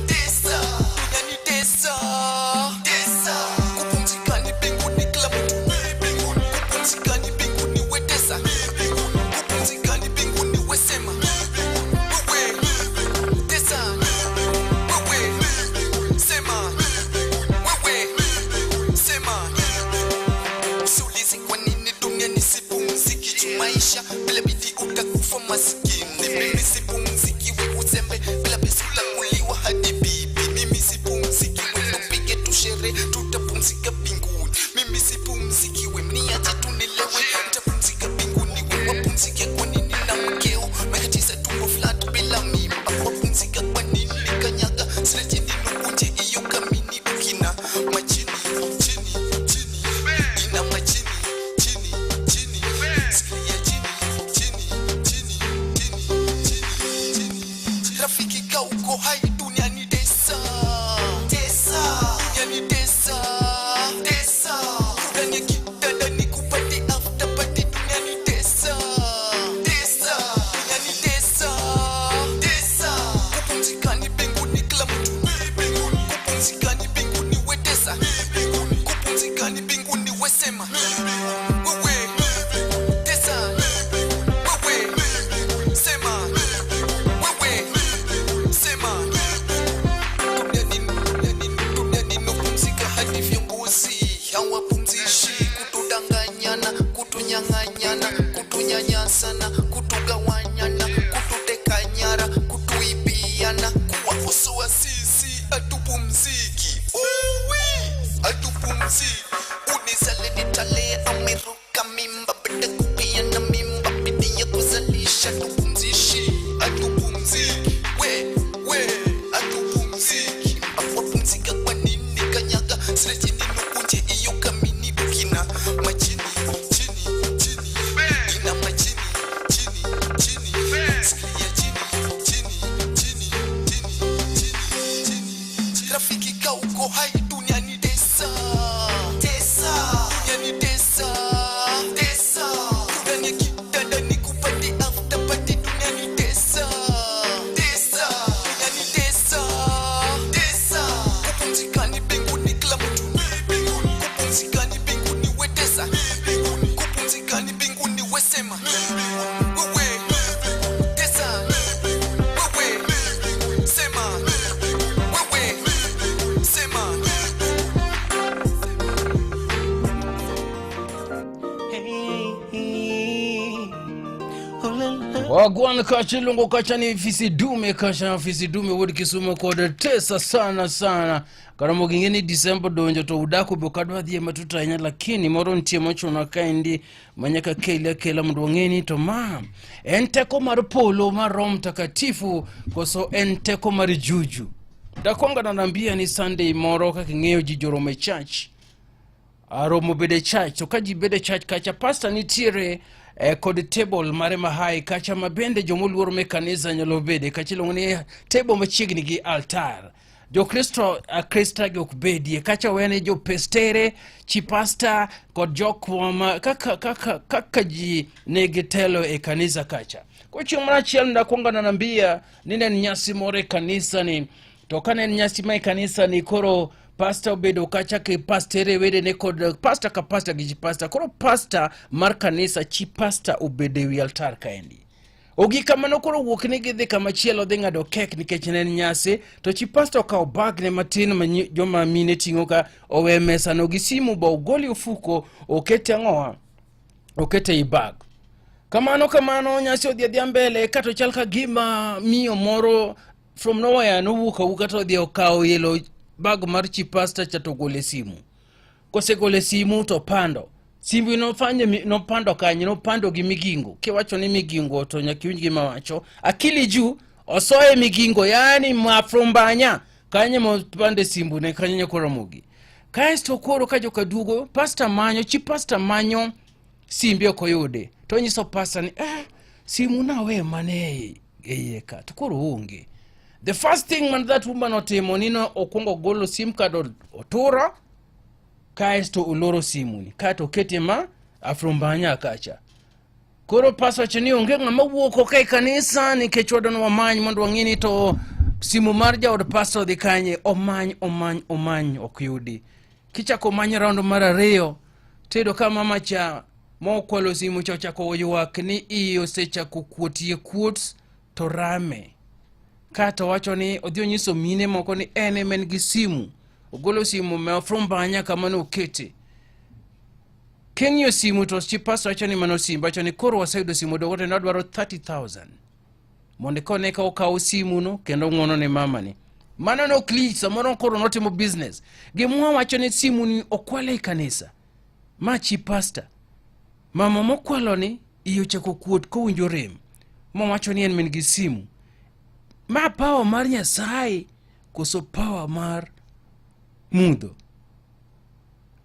Desa, duniani desa, desa. Kupumzika ni mbinguni kila mtu mbinguni. Kupumzika ni mbinguni we desa. Kupumzika ni mbinguni we sema. Wewe, desa. Wewe, sema. Wewe, sema. Usiulize kwa nini duniani sipumziki juu maisha bila bidii utakufa masikini. Mimi sipumziki we uzembe bila pesa ulakuliwa hadi bibi. Mimi sipumziki we tupige tu sherehe tutapumzika mbinguni. Mimi sipumziki we mniache tu nilewe nitapumzika mbinguni. We wapumzike kwa nini na mkeo mekatiza tumbo flat bila mimba. Wapumzika kwa nini kanyaga sina chini nukunje iyo kamini ukina machini chini chini ina machini chini chini sikia chini chini chini chini chini chini rafiki kauko hai duniani desa desa duniani desa desa ndani ya kitanda nikupate after party duniani desa desa duniani desa desa kupumzika ni mbinguni kila mtu mbinguni kupumzika ni mbinguni we desa mbinguni kupumzika ni mbinguni we sema wewe desa wewe sema wewe sema duniani duniani duniani nopumzika hadi viongozi hawapumzishi kutudanganyana kutunyang'anyana kutunyanyasana kutugawanyana kututeka nyara kutuibiana kuwakosoa sisi hatupumziki uwi hatupumziki unizale nitalee ameruka mimba bada kupeana mimba bidii ya kuzalisha tupumzishi hatupumziki we we hatupumziki wapumzika kwa nini kanyaga sina chini nukunje iyo kamini ukina machini chini chini ina machini chini chini sikia chini chini chini chini chini chini rafiki kauko hai duniani desa desa duniani desa desa ndani ya kitanda nikupate after party duniani desa desa duniani desa desa kupumzika ni mbinguni kila mtu mbinguni kupumzika ni mbinguni we desa mbinguni kupumzika ni mbinguni we sema wewe desa wewe sema wewe sema. Wagwan kacha iluongo kacha ni fisi dume kacha fisi dume wuod Kisumu kod tesa sana sana. Karamogi ing'e ni Disemba donjo to udaku be ok adwa dhie matut ahinya lakini moro nitie mochuno kaendi ma nyaka kele akela mondo wang'e ni to ma en teko mar polo mar Roho Mtakatifu koso en teko mar juju. Dakwongo nanambia ni Sunday moro kaka ing'eyo ji joromo e church romo bedo e church to ka ji bedo e church kacha pastor nitiere kod table mare ma high kacha ma bende jomoluoro me kanisa nyalo bede kacha iluongo ni table machiegni gi altar jokristo akrista gi ok bedie kacha wene jopestere chi pasta kod jok ma kaka ji ne gitelo e kanisa kacha ko chieng' moro achiel ndakwongo nanambia ni ne en nyasi moro e kanisa ni to kane en nyasi ma e kanisa ni koro pasta obedo kacha ki pastere wedene kod pasta ka pasta gi chi pasta koro pasta mar kanisa chi pasta obedo e wi altar kaendi ogik kamano koro wuok ni gidhi kama chielo dhi ng'ado kek nikech ne en nyasi to chi pasta okawo bagne matin ma joma mine ting'o ka owe mesano gi simu ba ogol e ofuko okete ang'owa okete ei bag kamano kamano nyasi odhi adhiya mbele kato chal ka gima miyo moro from nowhere nowuok awuoka to odhi okawo yelo bag mar chi pasta cha to ogole simu kosegole simu to pando simbu nofanye nopando kanye nopando gi migingo kiwacho ni migingo to nyaka iwinj gima wacho akili juu osoye migingo yani mafrumbanya kanye mopande simbu ne kanye nyakoromogi kaeto koro ka joka duogo pasta manyo chi pasta manyo simbe ok oyude to onyiso pasta ni simu nawe mane e iye ka to koro onge the first thing man that woman otimo ni no okwongo ogolo sim card oturo kaeto oloro simu ni kaeto okete ma afrumbanya kacha koro pastor wacho ni onge ng'ama wuok oko e kanisa nikech wadwa ni wamany mondo wang'e ni to simu mar jaod pastor odhi kanye omany omany omany ok yudi kichako many round mar ariyo tiyudo ka mama cha mokwalo simu cha ochako ywak ni iye osechako kuot iye kuot to rame kato wacho ni odhi onyiso mine moko ni en ema en gi simu ogolo simu me ofrumbanya kama nokete king'iyo simu to chi pastor wacho ni mano simba wacho ni koro waseyudo simu dogo to adwaro 30000 mondo ikone ka okawo simu no kendo ng'wono ne mamani mano no klich samoro koro notimo business gimwa wacho ni simu ni okwale e kanisa ma chi pastor mama mokwalo ni iye ochako kuot kowinjo rem mowacho ni en min gi simu ma power mar nyasaye koso power mar mudho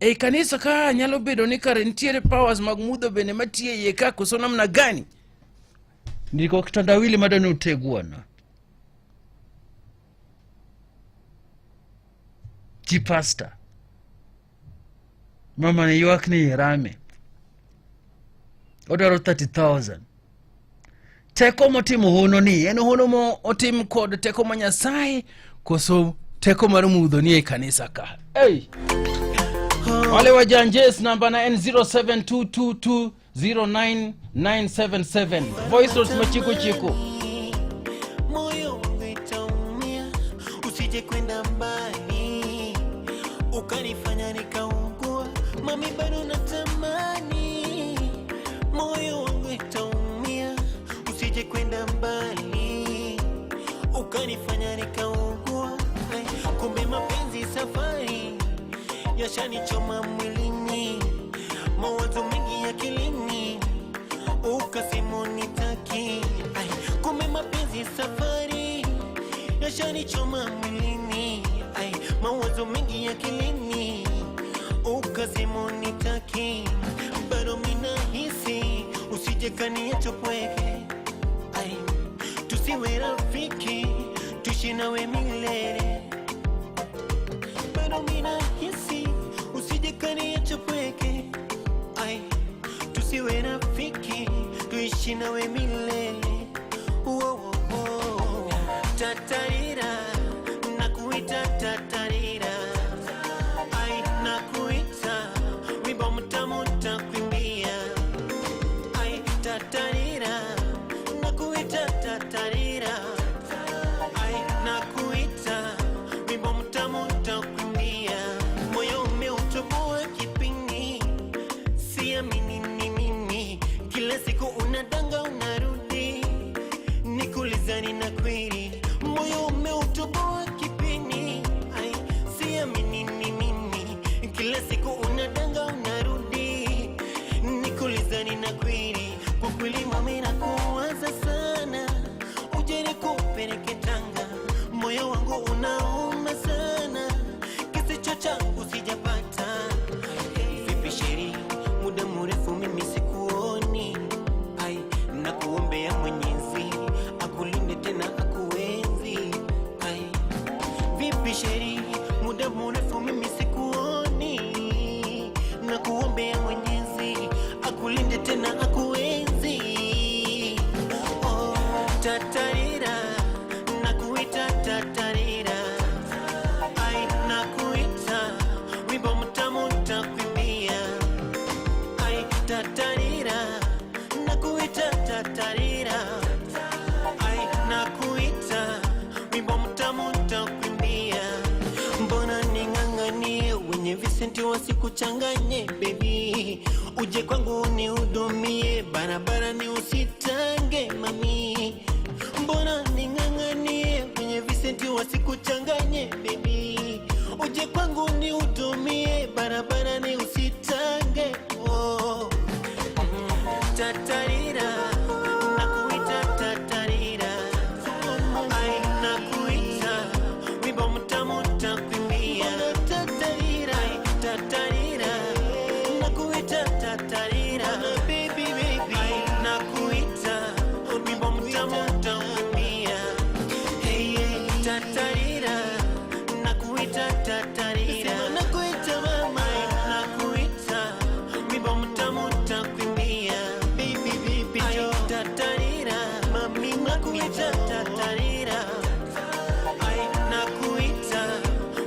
ei kanisa ka nyalo bedo ni kare nitiere powers mag mudho bende matiyo e iye ka koso namna gani ndiko kitandawili madwa ni utegwana chi pasta mama ni ywak ni rame odwaro 30000 teko motimo hono ni en hono mo otim kod teko ma Nyasaye koso teko mar mudho ni e kanisa ka hey. Wale wajanjes namba na en 0722209977 voice notes machiko chiko moyo wangu itaumia, usije kwenda mbali ukanifanya nikaugua, mami bado natamani, moyo wangu itaumia, usije kwenda mbali ukanifanya nikaugua. Ay, kumbe mapenzi safari yashanichoma mwilini, mawazo mengi akilini ukasema unitaki. Ay, kumbe mapenzi safari yashanichoma mwilini, Ay, mawazo mengi akilini ukasema unitaki, bado minahisi usije kaniacha pweke. Ay, tusiwe rafiki tuishi nawe milele, bado minahisi usije kaniacha pweke. Ay, tusiwe rafiki tuishi nawe milele. Wo, wo, wo. Tatarira nakuita tatarira, ai nakuita wimbo mtamu takuimbia. Ai tatarira nakuita tatarira, ai nakuita wimbo mtamu takuimbia. Moyo umeutoboa kipini, siamini ni mimi, kila siku unadanga unarudi. wangu unauma sana, kisicho changu sijapata. Vipi sheri, muda mrefu mimi sikuoni. Ai, nakuombea Mwenyezi akulinde tena akuenzi. Ai, vipi sheri, muda mrefu mimi sikuoni, nakuombea Mwenyezi akulinde tena akuenzi. Oh, tatarira, nakuita tatarira, ai nakuita, wimbo mtamu nitakuimbia. Ai tatarira, nakuita tatarira, ai nakuita, wimbo mtamu nitakuimbia. Mbona ning'ang'anie wenye visenti wasikuchanganye baby, uje kwangu unihudumie, barabara ni usitange mami. Mbona ning'ang'anie wenye visenti wasikuchanganye baby, uje kwangu unihudumie, barabara ni usitange oh. Tatarira, nakuita tatarira, ai nakuita, wimbo mtamu nitakuimbia. Tatarira, ai tatarira, nakuita tatarira, baby baby, ai nakuita, wimbo mtamu nitakuimbia. Hey, hey, tatarira, nakuita tatarira, sema nakuita mama, ai nakuita, wimbo mtamu nitakuimbia. Baby baby, ai tatarira, mami nakuita tatarira, ai nakuita,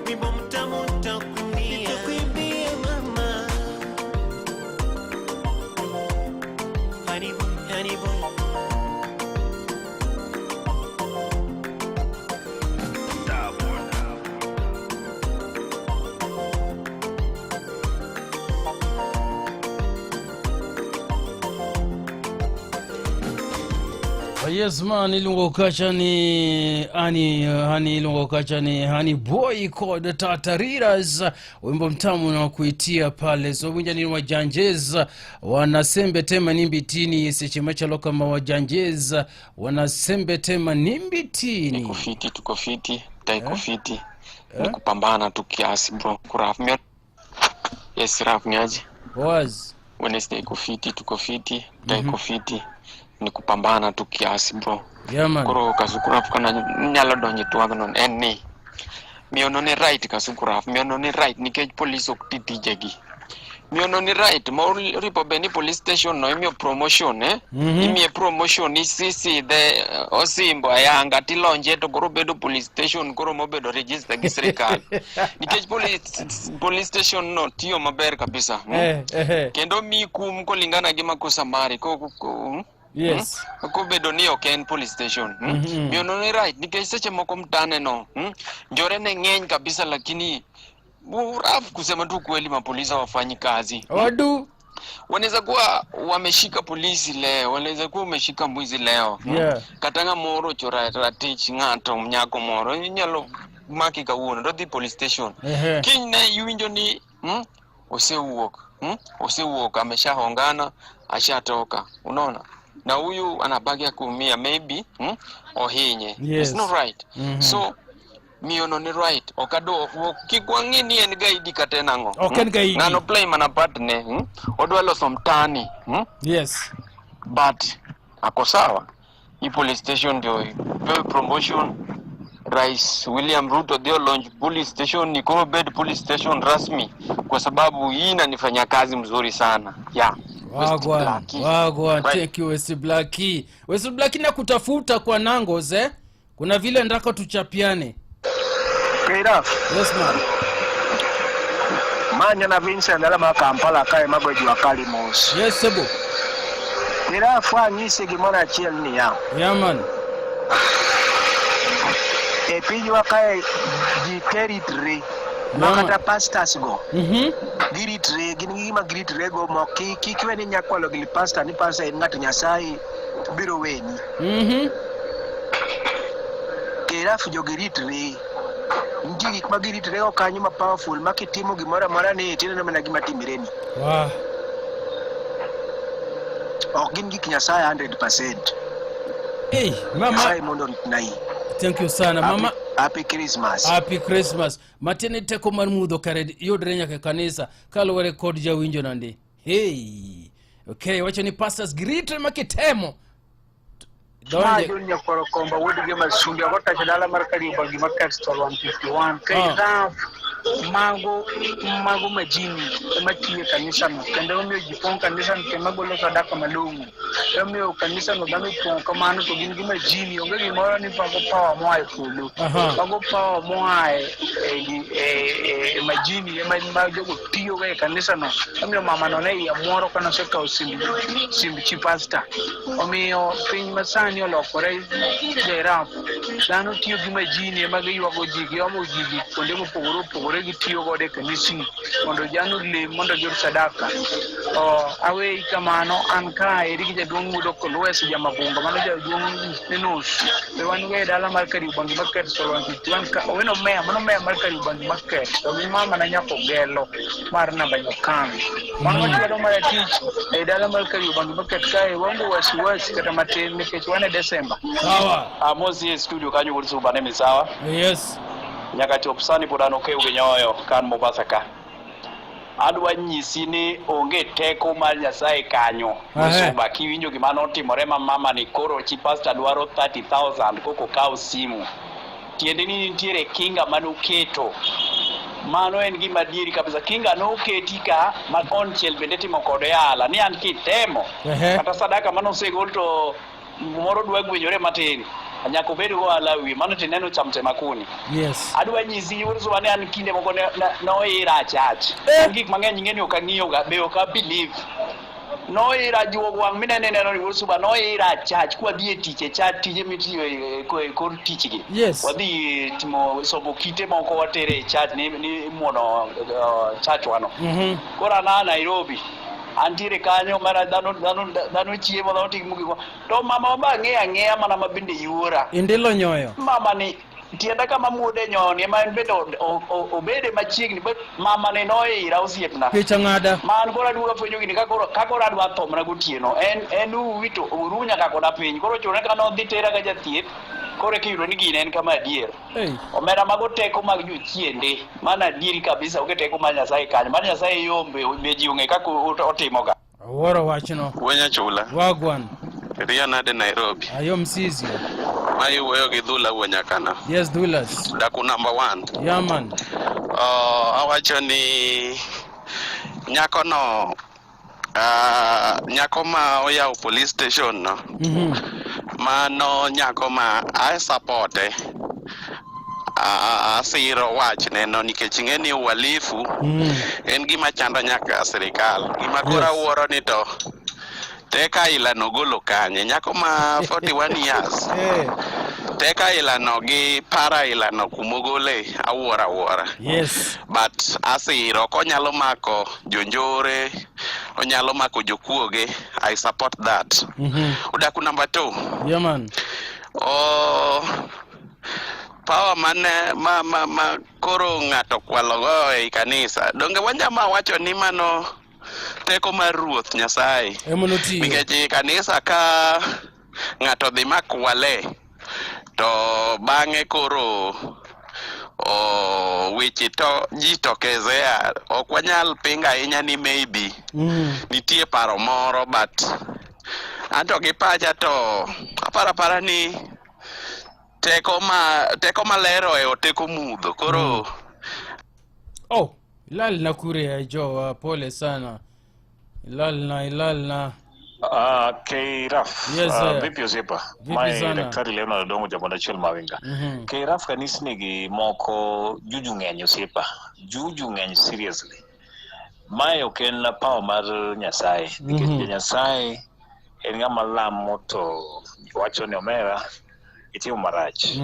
wimbo mtamu nitakuimbia. Nitakuimbia mama. Honey boy, honey boy. Oh, yes man iluongo kacha ni ani hani iluongo kacha ni hani boy kod tatariras wimbo mtamu na kuitia pale so winja ni wajanjez wanasembe tema nimbitini seche machalo kama wajanjez wanasembe tema nimbitini Niko fiti, tuko fiti, taiko fiti. Ni kupambana tu kiasi bro. Kuraf mio. Yes, raf ni aje? Was. Wednesday iko fiti, tuko fiti, taiko fiti. Ni kupambana tu kiasi bro. Yeah, man. Koro kasukuraf kana nyalo donje twagno en ni. Miono ni right kasukuraf, miono ni right nikech polis ok ti tijegi. Miono ni right ma oripo be ni police station no imiyo promotion eh? Mhm. Imiye promotion isisi the osimbo ayanga tilonje to koro bedo police station koro mobedo register gi sirikal nikech police station no tiyo maber kabisa Eh. Kendo mi kum kulingana gi makosa mari ko? Yes. Kobedo ni ok en police station Mhm. Miono ni right nikech seche moko mtane no Njore ne ng'eny kabisa lakini raf kusema tu kweli mapolisi hawafanyi kazi Wadu. Wanaweza kuwa wameshika polisi leo, wanaweza kuwa umeshika mwizi leo Yeah. Kata ng'ama orocho ratich ng'ato nyako moro inyalo maki kawuono to dhi police station. Ehe. Kinyne iwinjo ni osewuok Osewuok, ameshahongana, ashatoka, unaona, na huyu anabaki akuumia maybe ohinye. Yes. It's not right. Mhm. So miyono ni right okado kik wang'i ni en gaidi kata en ang'o Ok en gaidi. Ng'ano play mana part ne Odwa loso mtani Yes. But ako sawa i police station ndio ipewe promotion. Rais William Ruto ndio launch police station ni koro bed police station rasmi kwa sababu hii inanifanya kazi mzuri sana yeah. Wagwan, Blackie. wagwan, Right. thank you West Blackie. West Blackie nakutafuta kwa nangos eh? Kuna vile ndako tuchapiane. Keiraf. Yes man. Manya na Vincent dala ma Kampala kae mago jua kali mos. Yes sebo. Keiraf anyise gimoro achiel niya. Yeah man. E pinywa kae ji te ritre. Ma Yeah. kata pastors go. Mhm. Giritre, gin gi gima giritre go mok kik iwe ni nyakwalo gi pastor ni pastor en ng'at Nyasaye biro weni. Mhm. Keiraf jogi ritre. Nitie gik ma giritre go kanyo ma powerful ma kitimo gimoro amora ni tineno mana gima timreni. Wah. Ok gin gik Nyasaye 100%. Hey, mama. Nyasaye mondo oritnai. Thank you sana mama. Happy Christmas. Happy Christmas. Matiende ni teko mar mudho kare yudre nyaka e kanisa kaluwore kod jawinjo nandi. Hey. Okay, wacho ni pastors giritre ma kitemo. Ma Donje. John Nyakwaro Komba wuod gi Masumbi agotacho dala mar Kariobangi ma Castle 151 Ah. Kairaf mago mago majini ema tiyo e kanisano kendo omiyo ji pong' kanisano kendo golo sadaka malong'o emomiyo kanisano dhano pong' kamano to gin gi majini onge gimoro ni mago power moa e polo Aha. mago power moa e, e, e, e, e majini ema ma jogo tiyogo e kanisano omiyo mamano ne iye moro kane osekawo simb simb chi pasta omiyo piny masani olokore jairap dhano tiyo gi majini ema giywago ji giomo ji gi kuonde mopogore opogore gitiyo godo e kanisni mondo jano lem mondo giyud sadaka o aweyi kamano an ka eri gi jaduong' Mudo Kolwes jamabunga mano jaduong' Linus be wan go e dala mar Kariobangi Market Solwan 51 ka owino meya mano meya mar Kariobangi Market to gi mama na nyako gelo mar namba Nyokang wan wachwado mar tich e dala mar Kariobangi Market kae waonge wasiwasi kata matin nikech wan e Desemba Sawa. Amosi e studio kanyo wuod Suba ne misawa. Yes. Nyaka chop sani pod an okew gi nyoyo ka an Mombasa ka. Adwa nyisi ni onge teko mar Nyasaye kanyo. Ahe. Suba kiwinjo gima notimore ma mama ni koro chi pastor dwaro 30,000 koko kaw simu. Tiende ni nitiere kinga manoketo. Mano en gima adieri kabisa. Kinga noketi ka ma konchiel bende timo kode ala ni an kitemo Ehe. kata sadaka manosegol to moro dwa gwenyore matin nyaka obed go ohala wiye mano tineno cham temakuni Yes. adwa nyisi Ursula ni an kinde moko noira achach An gik mang'eny ing'e ni ok ang'iyoga be ok a believe noira juog wang' minene neno ni Ursula noira achach kwadhi e tich e chach tije mitiyo e kor tichgi Yes. wadhi timo somo kite moko watere e chach ni imuono chachwano Mhm. koro an a Nairobi antiere kanyo mana dhano dhano dhano chiemo dhano timo gik to mama ma ang'eyo ang'eya mana ma bende yuora Indilo nyoyo. mama ni tienda kama muode nyoni ema en bende obede machiegni but mama ni noira osiepna Picha ng'ada. ma an koro aduogo afwenyo gini ka koro adwa tho mana gotieno en uwi to oru nyaka koda piny koro chune ka nodhi tera ka jathieth koro eka iyudo ni gini en kama adier Hey. omera mago teko mag jochiende mano adieri kabisa onge teko mar Nyasaye kanyo mar Nyasaye yombe be ji ong'e kaka otimoga Awuoro wachno. Wenya chula. Wagwan. Ria nade Nairobi. Ayo msizi. Ma iwuoyo gi Dhula wuo nyakana. Yes, Dhulas. Daku number one. Yeah, man. Awacho ni nyako no nyako ma oyawo police station no mano nyako ma a supporte asiro wachne no nikech ing'e ni uhalifu en gima chando nyaka sirikal gima koro Yes. awuoro ni to teko aila no golo kanye nyako ma 41 years teko aila no gi paro aila no kumogole awuoro awuora Yes. but asiro konyalo mako jonjore onyalo mako jokuoge I support that udaku number 2 Yeah, man. oh, power mane ma koro ng'ato kwalo go ei kanisa donge wanyama wacho ni mano teko mar Ruoth Nyasaye Ema notiyo. nikech ei kanisa ka ng'ato dhi makwale to bang'e koro weche to ji tokezea ok wanyal pinga ahinya ni maybe nitie paro moro but anto gi pacha to aparo apara ni teko maler ohewo teko mudho koro Oh, ilal na kure ya jowa pole sana. Ilal na. Keiraf, Yes, sir. vipi osiepa? Vipi Mae sana. Daktari Leonard Odongo jamondo achiel Mawinga. Keiraf kanisni gi moko juju ng'eny osiepa. Juju ng'eny seriously. Mae ok en power mar Nyasaye. Nikech ja Nyasaye en ng'ama lamo to wacho ni omera itimo marach.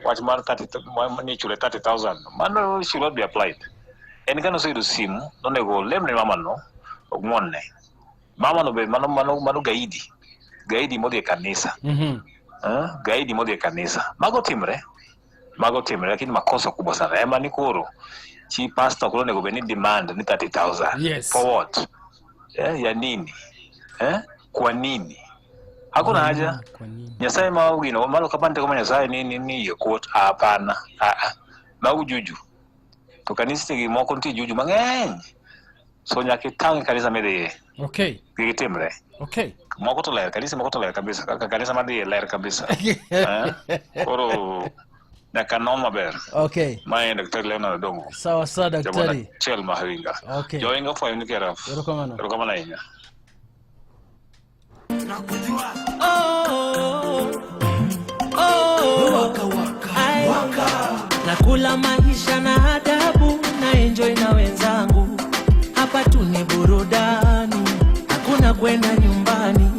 Wach mar 30 ni chule 30,000 mano should not be applied. En ka noseyudo simu nonego olemne mamano og'wonne. Mamano be mano gaidi. Gaidi modhi e kanisa. Gaidi modhi e kanisa. Mago timre. Mago timre lakini makosa kubwa sana. Ema ni koro chi pastor koro onego bed ni demand ni 30,000. Yes. For what? Ya nini? Kwa nini? Hakuna haja. Nyasaye ma gino malo kapani teko ma Nyasaye ni ni ni yie kuot hapana. Ah ah. Mago juju. To kanisni gi moko nitie juju mang'eny. So nyaka itang' e kanisa midhiye. Okay. Kik itimre. Okay. Moko to ler, kanisa moko to ler kabisa. Kaka kanisa madhiye ler kabisa. Eh? Koro nyaka non maber. Okay. Mae en Daktari Leonard Odongo. Sawa sawa daktari. Achiel ma Winga. Okay. Jowinga fwayo ni keraf. Erokamano. Erokamano ahinya. Nakula maisha na adabu na enjoy na wenzangu hapa tu ni burudani, hakuna kwenda nyumbani.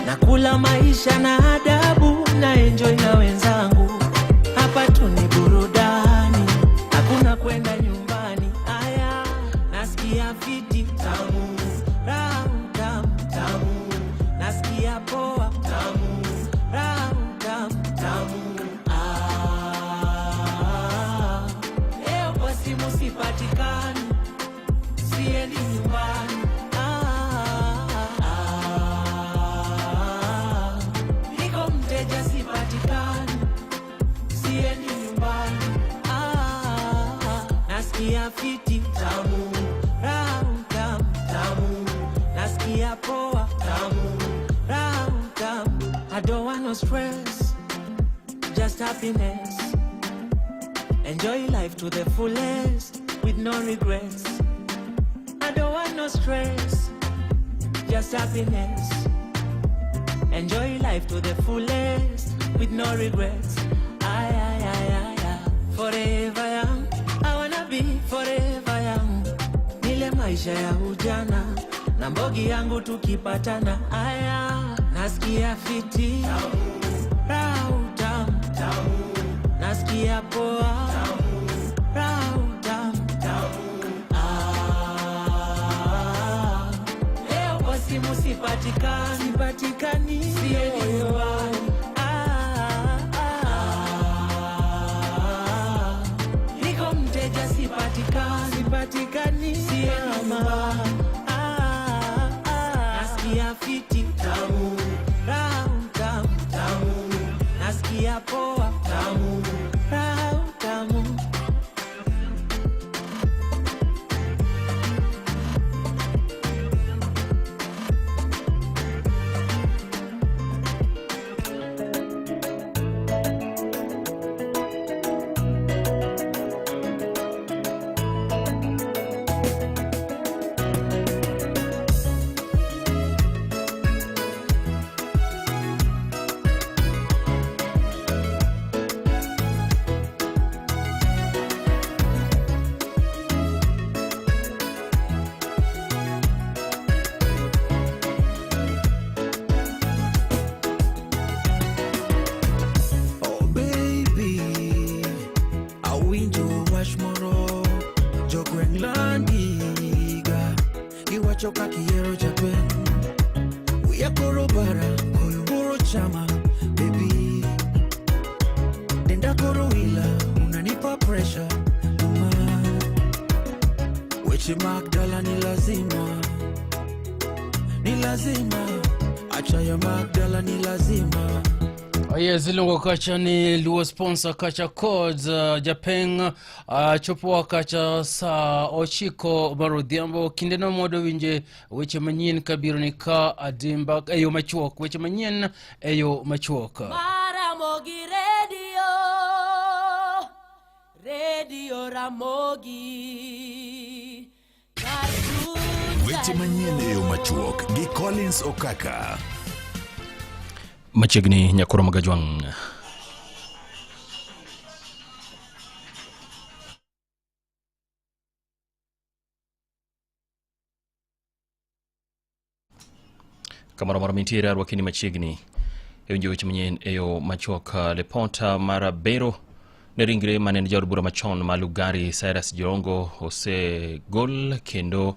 Nakula maisha na adabu na enjoy na wenzangu hapa tu ni burudani, hakuna kwenda nyumbani. Aya, nasikia fiti tamu, raha tamu tamu, nasikia poa tamu, raha tamu tamu. Ah, leo kwa simu sipatikani, siendi nyumbani. Ah, ah, niko mteja sipatikani, siendi nyumbani. Ah, nasikia fiti tamu, raha tamu tamu, nasikia poa tamu, raha tamu. I don't want no stress, just happiness. Enjoy life to the fullest with no regrets. I don't want no stress, just happiness. Enjoy life to the fullest with no regrets. Aye, aye, aye, aye, aye. Forever young, I wanna be forever young. Nile maisha ya ujana na mbogi yangu tukipatana. Aya, nasikia fiti raha tamu, nasikia poa raha tamu. Ah, leo kwa simu sipatikani, sipatikani, siendi nyumbani. Ah, ah, niko mteja sipatikani, sipatikani, siendi nyumbani. Ah, ah, nasikia fiti tamu, raha tamu tamu, nasikia poa tamu, raha tamu. Oh baby, awinjo wach moro jogweng' landiga giwacho kaka ihero japen wiya koro bara koyo moro chama baby denda koro ila unanipa pressure uma weche mag dala ni lazima ni lazima acha ya mag dala ni lazima Oye, ziluongo kacha ni Luo sponsor kacha codes japeng chopowa kacha saa 9 mar odhiambo kindeno mondo winje weche manyien kabiro ni ka adimba e yo machuok weche manyien e yo machuok. Ramogi Radio, Radio Ramogi. Weche manyien e yo machuok gi Collins Okaka. Machiegni nyakoro magajwang'. Kamoro amora mintiere arwakini machiegni e winjo weche manyien e yo machuok. Lipot mar bero ne ringre mane en jaod bura machon ma Lugari Cyrus Jirongo osegol kendo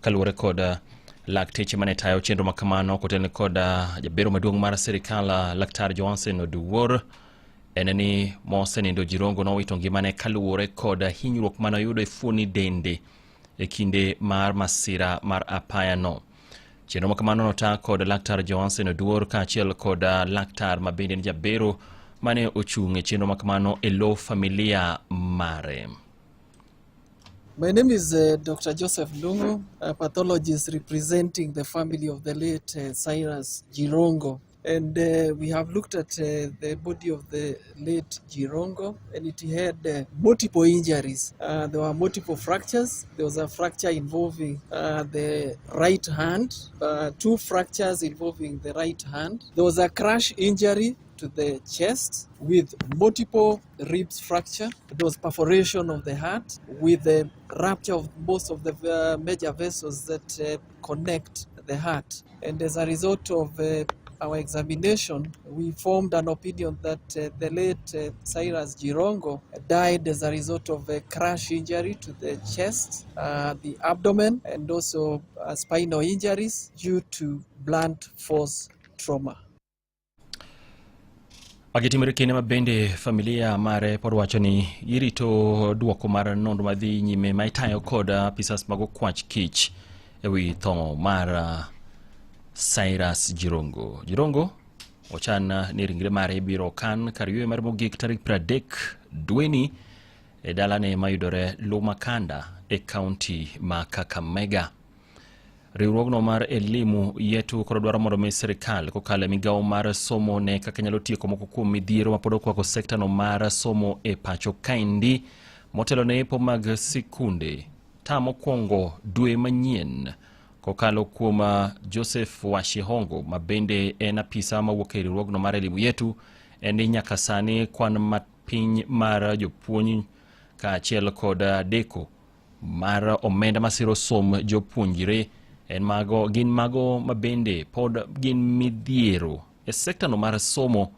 kaluwore kod lakteche mane tayo chenro ma kamano kotelne kod jabero maduong' mar sirikal Laktar Johansen Oduor en ni mosenindo Jirongo nowito ngimane kaluwore kod hinyruok mane oyudo e fuoni dende e kinde mar masira mar apaya no. Chenro ma kamano nota kod Laktar Johansen Oduor kaachiel kod laktar ma bende en jabero mane ochung' e chenro ma kamano e lo familia mare. My name is Dr. Joseph Ndungu, a pathologist representing the family of the late Cyrus Jirongo. And we have looked at the body of the late Jirongo, and it had multiple injuries. There were multiple fractures. There was a fracture involving the right hand, 2 fractures involving the right hand. There was a crash injury to the chest with multiple ribs fracture. There was perforation of the heart with the rupture of most of the major vessels that connect the heart. And as a result of our examination, we formed an opinion that the late Cyrus Jirongo died as a result of a crash injury to the chest, the abdomen, and also spinal injuries due to blunt force trauma. Magitimore kinde ma bende familia mare pod wacho ni girito duoko mar nonro madhi nyime ma itayo kod apisas mag okwach kich ewi tho mar Cyrus Jirongo. Jirongo ochan ni ringre mare ibiro kan kar yweyo mare mogik tarik 30 dweni e dalane mayudore Lumakanda e kaunti ma Kakamega. Riwruogno mar Elimu Yetu koro dwaro mondo mi sirikal kokalo e migawo mar somo ne kaka nyalo tieko moko kuom midhiero mapod okwako sektano mar somo e pacho kaendi motelo ne yepo mag sikunde ta mokwongo dwe manyien kokalo kuom Joseph Washihongo ma bende en apisa mawuok e riwruogno mar Elimu Yetu en ni nyaka sani kwan mapiny mar jopuonj kaachiel kod deko mar omenda masiro som jopuonjre en mago gin mago mabende pod gin midhiero e sektano mar somo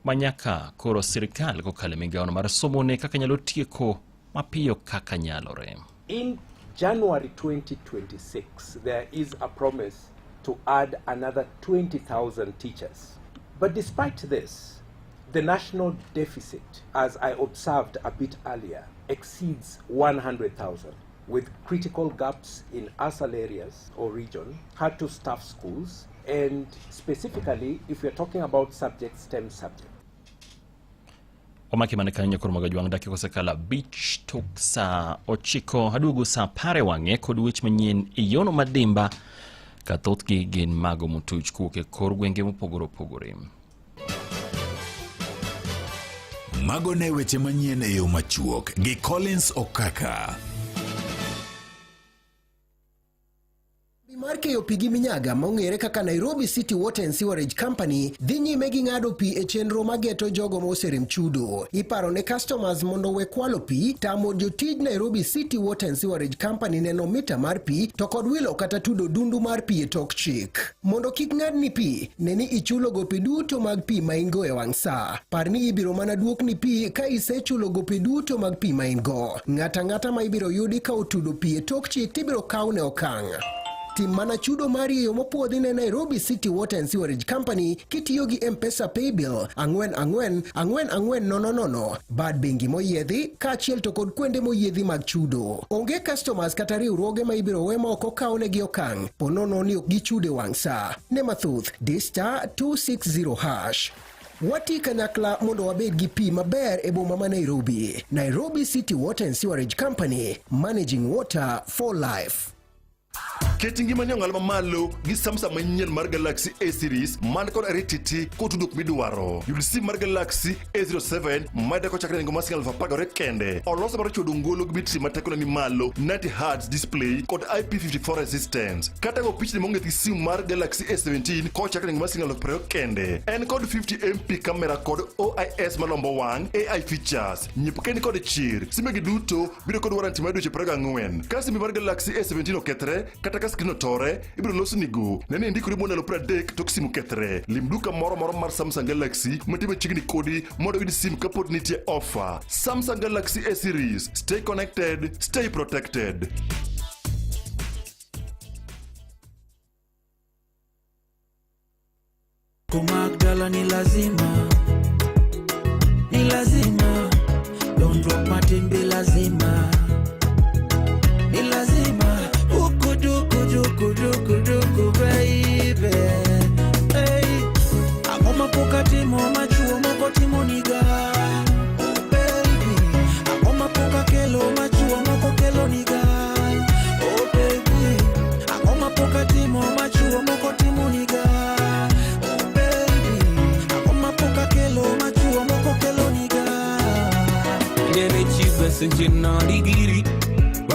manyaka koro sirikal kokalo e migawono mar somo ne kaka nyalo tieko mapiyo kaka nyalore. In January 2026, there is a promise to add another 20,000 teachers. But despite this, the national deficit, as I observed a bit earlier, exceeds 100,000, with critical gaps in ASAL areas or region, hard to staff schools, and specifically if we're talking about subjects, STEM subjects. Omaki mane kanyo koro mag jwang' dakika osekalo 5 tok saa 9 aduogo saa 10 e wang'e kod weche manyien e yono madimba ka thothgi gin mago motuch kowuok e kor gwenge mopogore opogore. Mago ne weche manyien e yo machuok gi Collins Okaka. Mar keyo pi gi minyaga mong'ere kaka Nairobi City Water and Sewerage Company dhi nyime gi ng'ado pi e chenro mageto jogo moserem chudo. Iparo ne customers mondo we kwalo pi, tamo jotij Nairobi City Water and Sewerage Company neno mita mar pi to kod wilo kata tudo dundu mar pi e tok chik. Mondo kik ng'adni pi, ne ni ichulo gope duto mag pi ma in go e wang' sa. Par ni ibiro mana duokni pi ka isechulo gope duto mag pi ma in go. Ng'ato ang'ata ma ibiro yudi ka otudo pi e tok chik tibiro kawne okang'. Tim mana chudo mari e yo mopuodhi ne Nairobi City Water and Sewerage Company kitiyo gi M-Pesa Paybill 4 4 4 4 0 0 bad bengi moyiedhi kaachiel to kod kuonde moyiedhi mag chudo. Onge customers kata riwruoge ma ibiro we ma ok okawnegi okang' po nono ni ok gichudo e wang' sa. Ne mathoth, di star 260 hash. Wati kanyakla mondo wabed gi pi maber e boma ma Nairobi. Nairobi City Water and Sewerage Company, managing water for life. Ket ngimani ong'al mamalo gi Samsung manyien mar Galaxy A series man kod arititi kod tudruok midwaro. Yud sim mar Galaxy A07 mayudore kochakre e nengo mar siling 12,000 kende. Olose mar chwodo ngolo gi betri ma tekone ni malo 90 Hz display kod IP54 resistance. Kata go pichni mong'ith gi sim mar Galaxy A17 kochakre e nengo mar siling 20,000 kende. En kod 50 MP camera kod OIS malombo wang' AI features. Nyiepo ka in kod chir. Simbe gi duto biro kod warranty mar dweche 24. Ka simbi mar Galaxy A17 okethre kata ka screen otore, ibiro losnigo. Ne ni indikori bwo ndalo 30 tok sim okethre. Lim duka moro amora mar Samsung Galaxy mantie machiegni kodi mondo iyud sim kapod nitie offer. Samsung Galaxy A series. Stay connected, stay protected. Kumagdala ni lazima, ni lazima, dondruok matin be lazima, ni lazima, duku duku duku duku duku baby.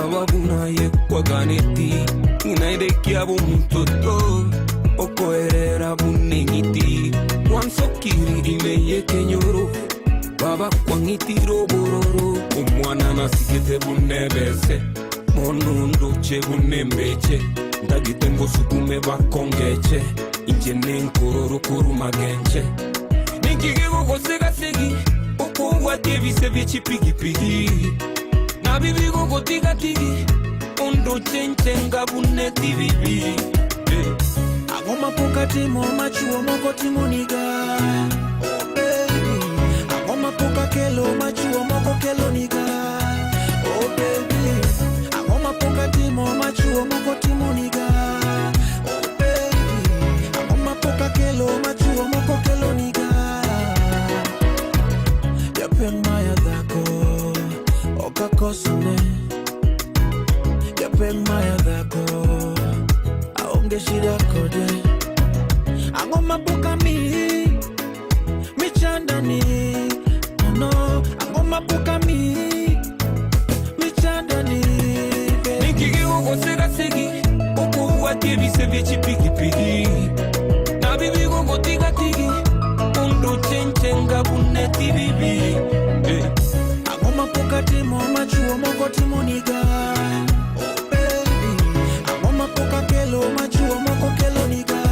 Baba buna ye kwaganeti Unairekia bumutoto Okoerera bunengiti Wansokiri ime ye kenyoro Baba kwangitiro bororo Omwana nasigete bunebese Monondo che bunembeche Ndagite ngosukume bakongeche Inje nenkororo korumagenche Ninkigego gosigasigi Okongwate bise byechipigipigi Nabibigo gotigatigi Ondo chenchenga buneti bibi Ang'o ma pok atimo machuo moko timoniga Oh baby Ang'o ma pok akelo machuo moko keloniga Oh baby Ang'o ma pok atimo machuo moko timoniga Oh baby Ang'o ma pok akelo machuo moko keloniga Japeng maya dhako ok akosne Japeng maya dhako aonge shida kode Ang'o ma pok amiyi michandani no ang'o ma pok amiyi michandani Ninkigego gosigasigi Okongwate bise byechipigipigi Nabibigo gotigatigi Ondo chenchenga buneti bibi Ang'o ma pok atimo machuo moko timoniga Oh baby Ang'o ma pok akelo machuo moko keloniga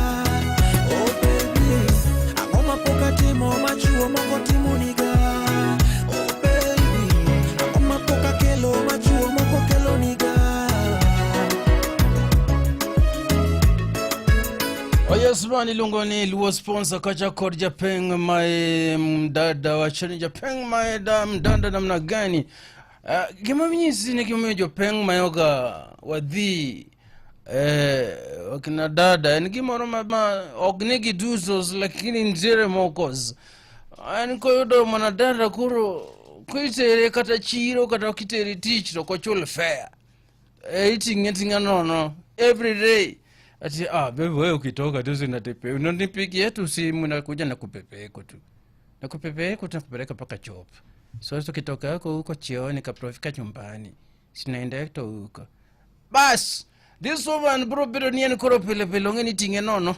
Oh baby Ang'o ma pok atimo machuo moko timoniga Oh baby Ang'o ma pok akelo machuo moko keloniga Oyes man iluongo ni Luo sponsor kacha kod japeng mae mdada wachoni japeng mae da mdada namna gani? Gima nyisi ni gimomiyo jopeng mayoga wadhi wakina dada en gimoro ma ok ni giduto lakini nitiere moko en koyudo mwanadada koro kitere kata chiro kata kitere tich to ok ochul fare iting'e ting'a nono every day ati ah baby wewe ukitoka tu sinatepe unanipigia tu simu nakuja na kupepeko tu nakupepeko tu nakupeleka mpaka chop so tukitoka huko huko chioni kabla ufika nyumbani sinaenda to huko bas this woman bro bedo ni en koro pile pile ong'e ni iting'e nono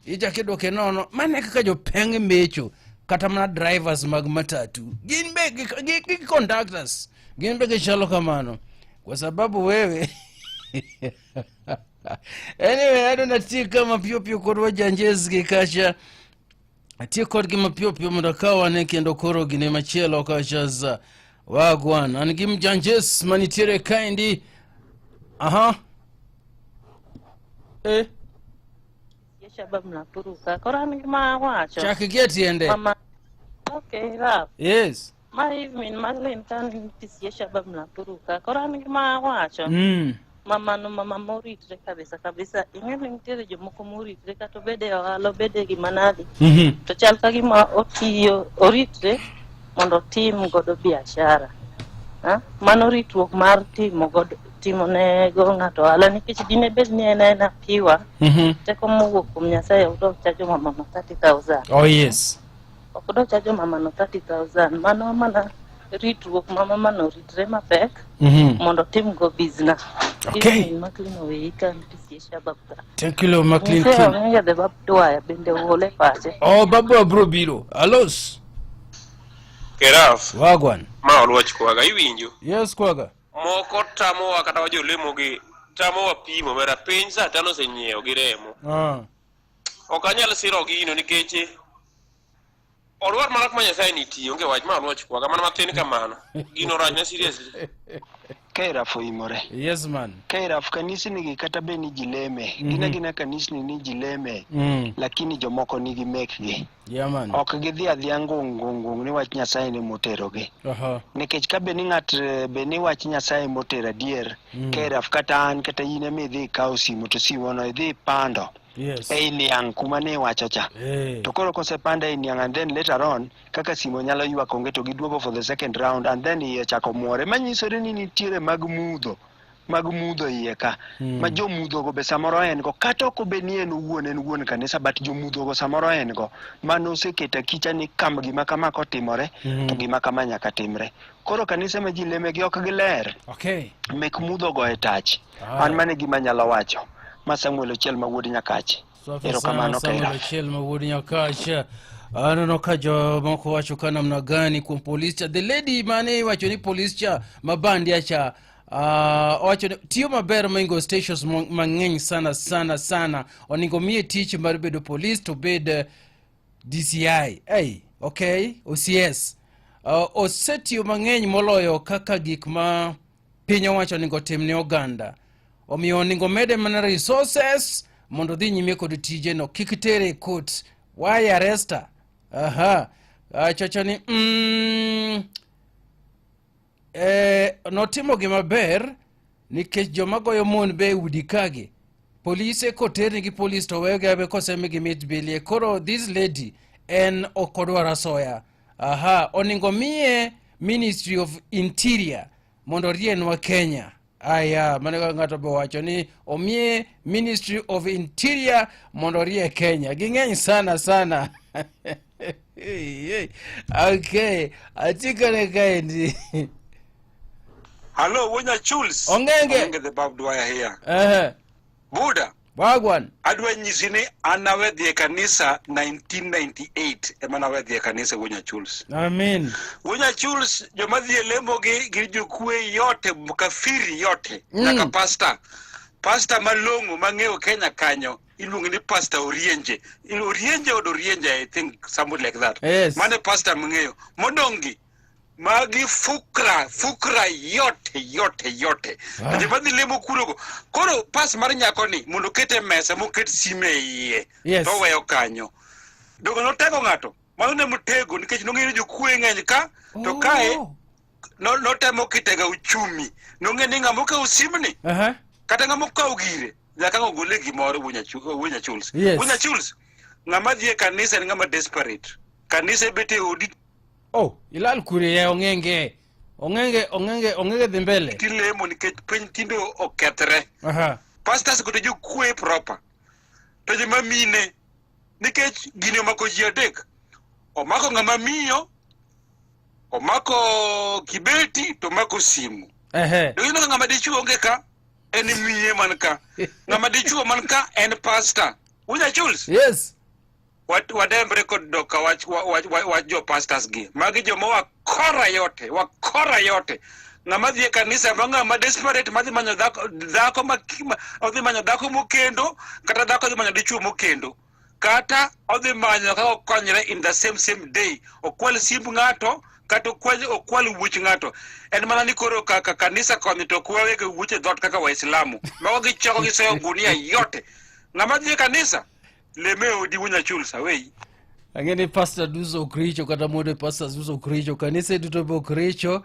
ichako idwoke nono mano e kaka jopeng mecho kata mana drivers mag matatu gin be gi conductors gin be gichalo kamano kwa sababu wewe anyway adwa natiek mapiyo piyo kod wajanjesgi kacha atiek kodgi mapiyo piyo mondo akaw ane kendo koro gine machielo kacha za wagwan an gi mjanjes manitiere kaendi aha Shabab Napuruka. Koro an gima awacho. Chak gi e tiende. Mama. Okay, rap. Yes. Ma evening Marlene kan PCA Shabab Napuruka. Koro an gima awacho. Mama no mama moritre kabisa kabisa. Ing'e ni nitiere jomoko moritre kata obed e ohala obed e gima nadi. To chal ka gima otiyo oritre mondo otim godo biashara. Ha? Mano ritruok mar timo godo timo ne go ng'ato ohala nikech dine bed ni en aena piwa teko mowuok kuom Nyasaye ok dok chajo mamano 30,000. Oh yes. Ok dok chajo mamano 30,000. Mano mana ritruok ma mamano oritre mapek mondo otim go business. Okay. Maclean oweyi ka nitie Shabab ka. Thank you, Maclean. Nyise King. ong'e the bab dwaya bende oole pache. Oh, babu abro biro. Alos. Keraf. Wagwan. Ma oluoch kwaga iwinjo. Yes, kwaga. Moko tamowa kata wajolemo gi tamowa pimo mera piny satan osenyiewo gi remo. Ok anyal siro gino nikech odwar mana kuma Nyasaye nitie onge wach ma oluoch kwaga mana mathin kamano. Gino rachna seriously. Kairaf oimore. Yes man. Kairaf kanisni gi kata be ni ji leme. Gin agina kanisni ni ji leme. Lakini jomoko nigi mekgi. Yeah man. Ok gidhi adhiya ngung' ngung' ngung' ni wach Nyasaye ni moterogi. Nikech ka be ni ng'at be ni wach Nyasaye motero adier, Kairaf kata an kata in ema idhi ikawo simu to simono idhi ipando. Ei niang' kuma ne iwacho cha. To koro kosepande ei niang' and then later on kaka simo nyalo ywak onge to giduogo for the second round and then iye chako muore manyisore ni nitiere mag mudho Mag mudho iye ka. Ma jomudho go be samoro en go kata ok obed ni en owuon en wuon kanisa, but jomudho go samoro en go mano oseketo akicha ni kam gima kama kotimore to gima kama nyaka timre. Koro kanise ma ji leme gi ok giler. Mek mudho go e tach. An mano e gima anyalo wacho. Ma Samuel Ochiel ma wuod Nyakach. Safi sana Erokamano Samuel Kairaf. Ochiel ma wuod Nyakach. Aneno ka jomoko wacho ka namna gani kuom polis cha. The lady mane iwacho ni polis cha mabandia cha owacho ni tiyo maber moingo stations mang'eny sana sana sana. Oningo miye tich mar bedo polis to bed DCI. Hey, okay, OCS. Osetiyo mang'eny moloyo kaka gik ma piny owacho oningo otim ne oganda. Omiyo oningo mede mana resources mondo odhi nyime kod tijeno, kik tere e court. Why arrest her? Aha. Chocho ni notimo gima ber nikech joma goyo mon be e udi kagi polise koternigi polis to weyogi abe kosemigi mit bilie. Koro this lady en ok odwar asoya. Aha, oningo miye Ministry of Interior mondo orienwa Kenya. Aya, mano kaka ng'ato be owacho ni omiye Ministry of Interior mondo orie Kenya. Ging'eny sana sana. Okay, atikane kaendi. Hello, Wonya Chuls. Ongenge. Ongenge the barbed wire here. Buda. Wagwan. Adwa nyisi ni an awe dhi e kanisa 1998 ema nawe dhi e kanisa Wonya Chuls. Amin. Wonya Chuls joma dhi e lemo gi gin jokwe yote, kafiri yote. Nyaka pastor. Pastor malong'o mang'eyo Kenya kanyo iluongo ni Pastor Orienje. Orienje od Orienje, I think somebody like that. Yes. Mane pastor mang'eyo. Modong' gi magi fukra, fukra yote, yote, yote. Joma dhi lemo kurogo. Koro pas mar nyako ni mondo oket e mesa moket sime e iye. To oweyo kanyo. Donge notego ng'ato? Mano ne motego nikech nong'eyo ni jokwe ng'eny ka to kae notemo kitega uchumi. Nong'eyo ni ng'ama okawo simni kata ng'ama okawo gire nyaka ang' ogole gimoro Wunya Chuls. Wunya Chuls, ng'ama dhi e kanisa en ng'ama desperate. Kanisa ibet e odi Oh, ilal kure ya ongenge. Ongenge, ongenge, ongenge dhi mbele. Tilemo nikech piny tinde okethre. Pastors go to jokwe proper. To joma mine nikech gini omako ji adek. Omako ng'ama miyo, omako kibeti to omako simu. To ineno ka ng'ama dichuo onge ka, en miye man ka. Ng'ama dichuo man ka en pastor. Wunya Chuls? Yes. Wadembre kod doka wach wach jo pastors gi. Magi joma wakora yote, wakora yote. Ng'ama dhi e kanisa ma ng'ama desperate madhi manyo dhako, dhako ma, odhi manyo dhako mokendo kata dhako dhi manyo dichuo mokendo. Kata odhi manyo kaka okonyre in the same same day. Okwal simb ng'ato kata okwal wuoch ng'ato. En mana ni koro kaka kanisa koni to ok wawege wuoch e dhoot kaka Waislamu. Mago gichoko gisoyo gunia yote. Ng'ama dhi e kanisa leme odi Wunya Chuls awei. Ang'e ni Pastor Duso ok richo kata mondo Pastor Duso ok richo, kanise duto be ok richo.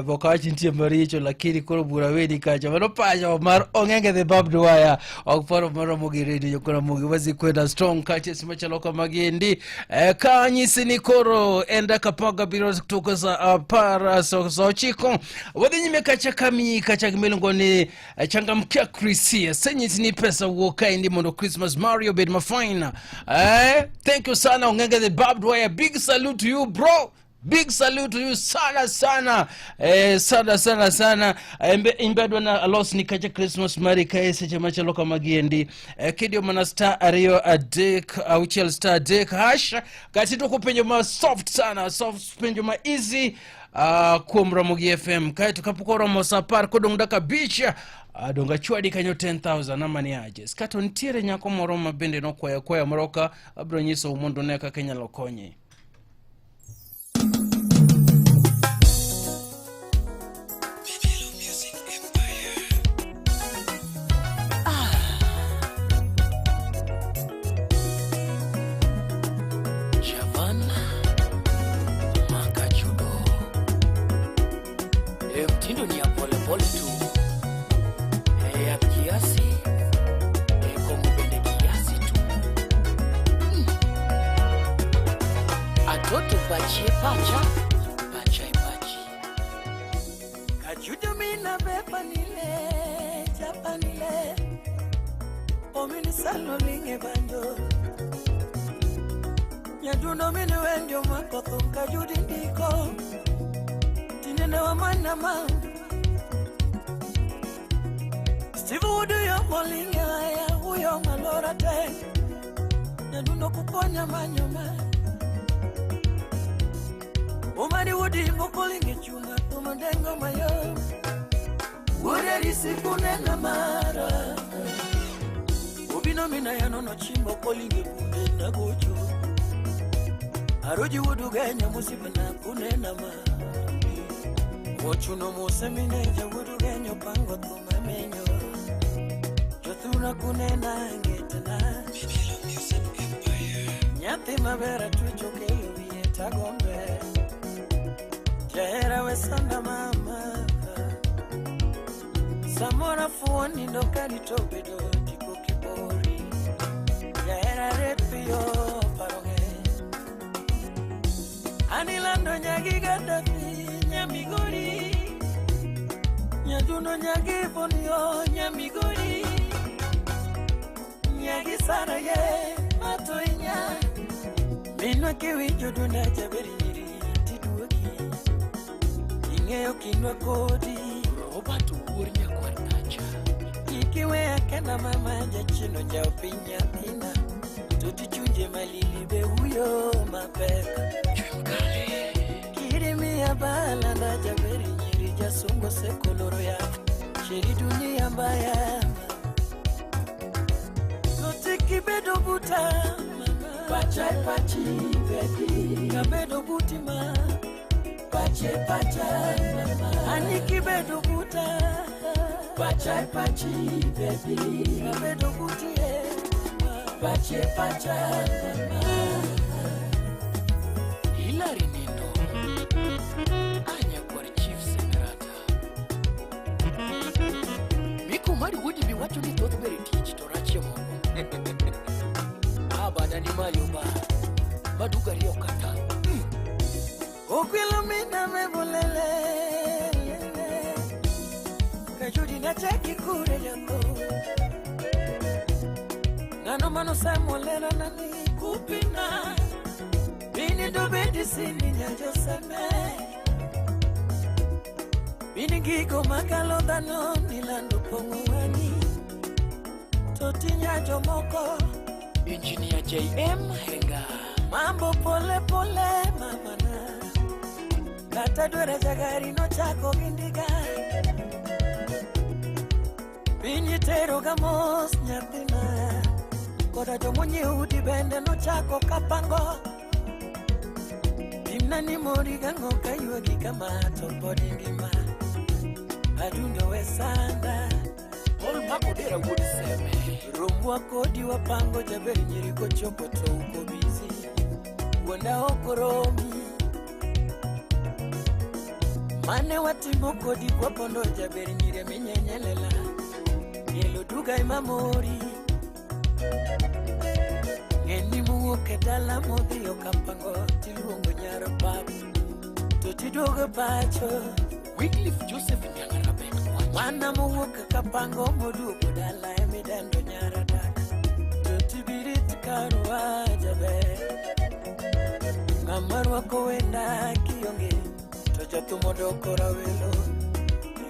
Bok awach nitie maricho lakini koro bura weni kacha. Mano pacho mar Ong'enge the barbed wire. Ok paro moromo gi radio Jokora Mogi wazi kwenda strong kache machalo kama giendi. Ka nyisi ni koro en dakika 17 kutoka saa 10 saa 9. Wadhi nyime kacha kami kacha gimiluongo ni changamkia Chrissy. Asenyisi ni pesa wuok kaendi mondo Christmas Mario bed mafine. Thank you sana Ong'enge the barbed wire. Big salute to you bro. Big salute to you sana sana. Sana sana sana. Imbedwa na alos ni kacha Christmas mari kae seche machalo kama giendi. Kidio mana star 2 3 6 star 3 hash. Kati to penjo ma soft sana, soft penjo ma easy. Kuom Ramogi FM kaeto kapok oromo sa 10 kodong' dakika 5 donga chwadi kanyo 10,000 ama ni aje kato nitiere nyako moro ma bende nokwayo kwayo moro ka abiro nyisou mondo une kaka inyalo konye. Javan Makachudo. E, mtindo ni ya polepole tu e, ya kiasi e, kongo bende kiasi tu. Atoto pachie pacha pacha ipachi kachudo mina bepa nile. Omini salo linge banjo Nyadundo mini wendio makothum kajudi ndiko Tinene wa mana ma Steve Wood yo molinga ya uyo malora te Nyadundo kuponya manyoma Umari wudi mukolinge chuma tumandengo mayo Ureri sikunena mara Ubino mina yanono chimbo kolinge kunena gocho Aroji wudugenya musibana kunena ma Ochuno musemineja wudugenya pango tumamenyo Jothuna kunena ngetena Nyathi mabera tuchoke wieta gombe Jahera wesanda mama Samora fuoni ndokari tobedo jiko kibori Jahera repio paronge Anilando nyagi Gaddafi nyamigori Nyaduno nyagi bonio nyamigori Nyagi saraye matoinya Minwa kiwinjo dunda jaberi nyiri tiduogi Ing'eyo kindwa kodi Robert Owuor nyakwar Nacha Ikiweya kenda mama jachino njao piny nyathina Toti chunje malili be huyo mapek Kirimiya balanda jaberi nyiri jasungo sekoloro ya Sheri dunia mbaya Toti kibedo buta Pacha pachi baby Kabedo buti ma Pache pacha mama Ani kibedo buta Pacha pachi baby Kabedo buti eh Pache pacha mama Hilary Nindo Anya kwar Chief Semerata Miko mari wudi bi wacho ni thoth ber tich to rachie moko Abada ni malioba Maduka riyo kata Okwilo mina mebolele Kajudi na chaki kure yako Ngano mano samolera nani kupina Bini dobedi sini nyanjo seme Bini gigo makalo dhano nilando pongo wani Toti nyanjo moko Engineer JM Henga Mambo pole pole mamana Kata dwere jagari no chako gindiga Pinyi tero gamos nyathina Koda jomonyi udi bende no chako kapango Pimna ni mori gango kayuagi kama to podi ngima Adundo we sanda Paul Makodera wuod Seme Rombwa kodi wapango jaberi nyiri kochopo to uko busy Wuonda ok romi Mane watimo kodi kwa pondo jaberi nyiri minyenyelela Yelo duga imamori Ng'eni muwuok e dala modhiyo kapango tiluongo nyar pap To tiduogo pacho Wycliffe Joseph Nyangarabet Mwana mowuok kapango moduogo dala emidendo nyar dak To tibirit karwa jaber Ng'ama rwako wenda kionge To jathum odoko rawelo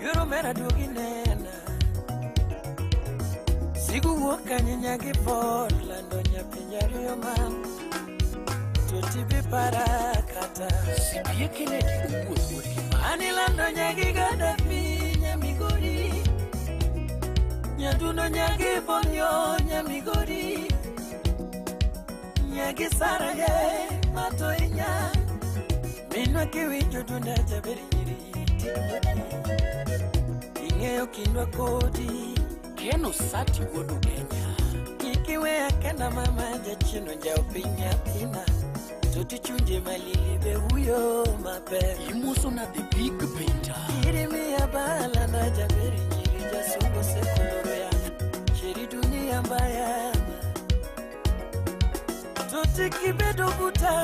Yuoro mera duogi nena Sigu wuok kanye nyagi pod lando nyapiny ariyo man To tibi para kata Sibie Kennedy Owuoth wuod Kimani Anilando nyagi Gaddafi nyamigori Nyadundo nyagi Bonyo nyamigori Nyagi Saraye matoinya Minwa kiwinjo dunda jaberi nyiri tiduogi Ing'eyo kindwa kodi Keno Sati wuod Ugenya Ikiweya kenda mama jachino njao piny nyathina Toti chunje malili be huyo maber Imoso na the big painter Kirimiya balanda jaberi nyiri jasungo sekoloro ya Sheri dunia mbaya Toti kibedo buta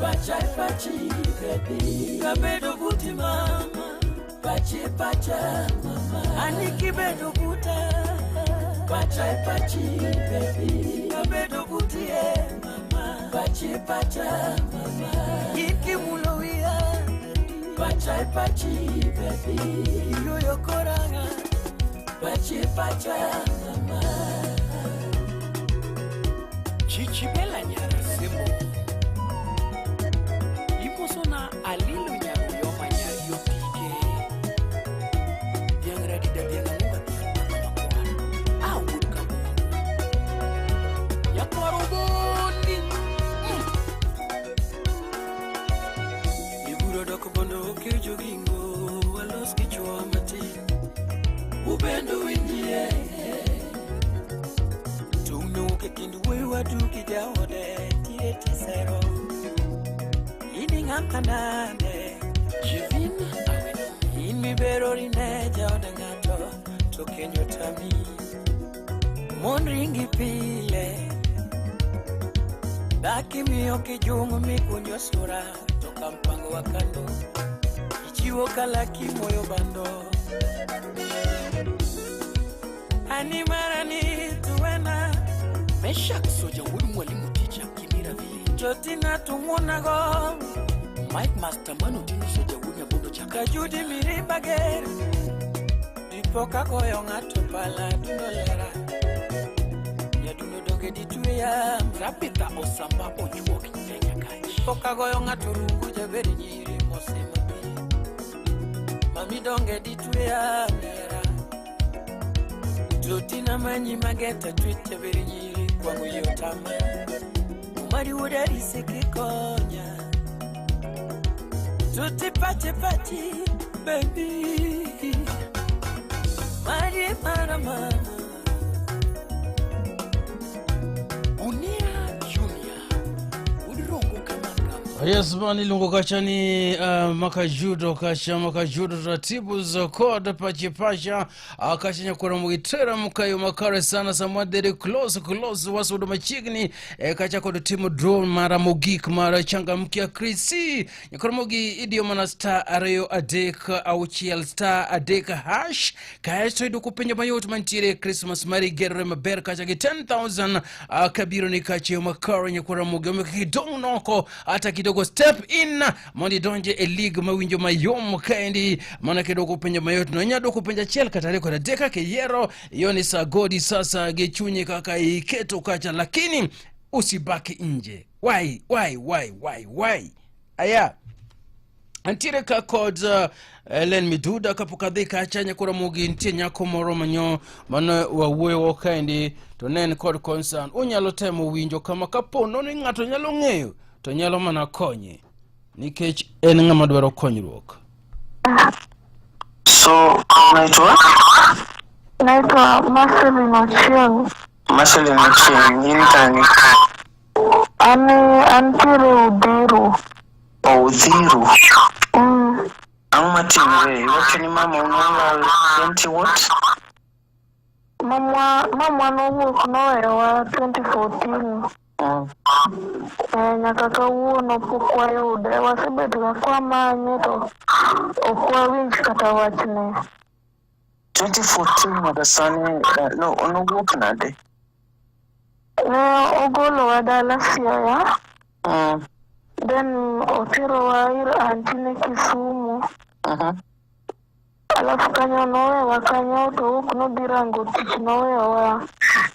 Pacha pachi baby Kabedo buti mama Pache pacha mama Ani kibedo buta Pacha e pachi baby Abedo butie mama Pachi pacha mama Ikimulo wiya Pacha e pachi baby Iloyo koranga Pachi pacha mama Chichi Bella nyara semo Imosona alilo nyaro yoma nyar yotike Dhiang' radida dhiang' ang'unga dhiang' mama makwar Awuod kabongo Nyakwar obondi Iburo doko bondo okejo gingo Walos kichwa matin Ubendo winjie Tung'no e kind wuoyi wadu gi jaode tie tisero In ing'ama nade Jevin Awino In mibero rine jaod ng'ato to keny otami Mon ringi pile Dak imiyo kijungu mikunyo sura to kampango wa kando Ichiwo kalaki moyo bando Ani marani tuwena Meshak Soja wuod mwalimu ticha Kimira Village Jotina tung'uonago Mike Master Mano Tino Soja wuod Nyabondo chaka Kajudi mirimba ger Dipo kagoyo ng'ato pala dundo lera Nyadundo donge ditweya Rabitha Osamba Ojuok Nyenya Kach Dipo kagoyo ng'ato rungu jaber nyiri mosema pi Mami donge ditweya mera Jotina manyi mageta twit jaber nyiri kwangu yotama Umari wudarise kikonya Tuti pachi pachi baby Mari mara mama Unia Junior Wuod Rongo Kamagamba Yes man iluongo kacha ni makajudo kacha makajudo taratibu za kod pachi pacha kacha nyakwara mugitera mukayo makare sana samwadere close close wasudo machiegni kacha kod timo drone mara mogik mara changamkia Krisi nyakwara mogi idiyo mana star 2 3 6 star 3 hash kaeto iduoko penjo mayot mantiere Christmas mari gerore maber kacha gi 10,000 kabiro ni kacha yo makare nyakwara mogi omiyo kik idong' noko hata kidogo step in mondo idonje e league mawinjo mayom kaendi mana kidwoko penjo mayot no inyalo dwoko penjo achiel kata ariyo kata adek kaka iyiero iyo ni sa godi sasa gi chunyi kaka iketo kacha lakini usibaki nje why why why why why aya antiere ka kod Ellen Miduda kapok adhi kacha nyakwara mogi nitie nyako moro manyo mane wawuoyogo kaendi to ne en kod concern unyalo temo winjo kama kapo nono ni ng'ato nyalo ng'eyo to nyalo mana konye nikech en ng'ama dwaro konyruok. So, unaitwa? Naitwa Marceline Ochieng. Marceline Ochieng, in kanye? An antiere Udhiru. Oh, Udhiru. Ang'o matimore? Iwacho ni mama nolal 20 what? Mamwa nowuok noweyowa 2014. Nyaka kawuono pok wayude. Wasebet ga kwamanye to ok wawinj kata wachne. 2014 nyaka sani no, nowuok nade? Ne ogolowa dala Siaya. Then oterowa ir aunty ne Kisumu. Alafu kanyo nowewa kanyo to owuok nodhi rango tich noweyowa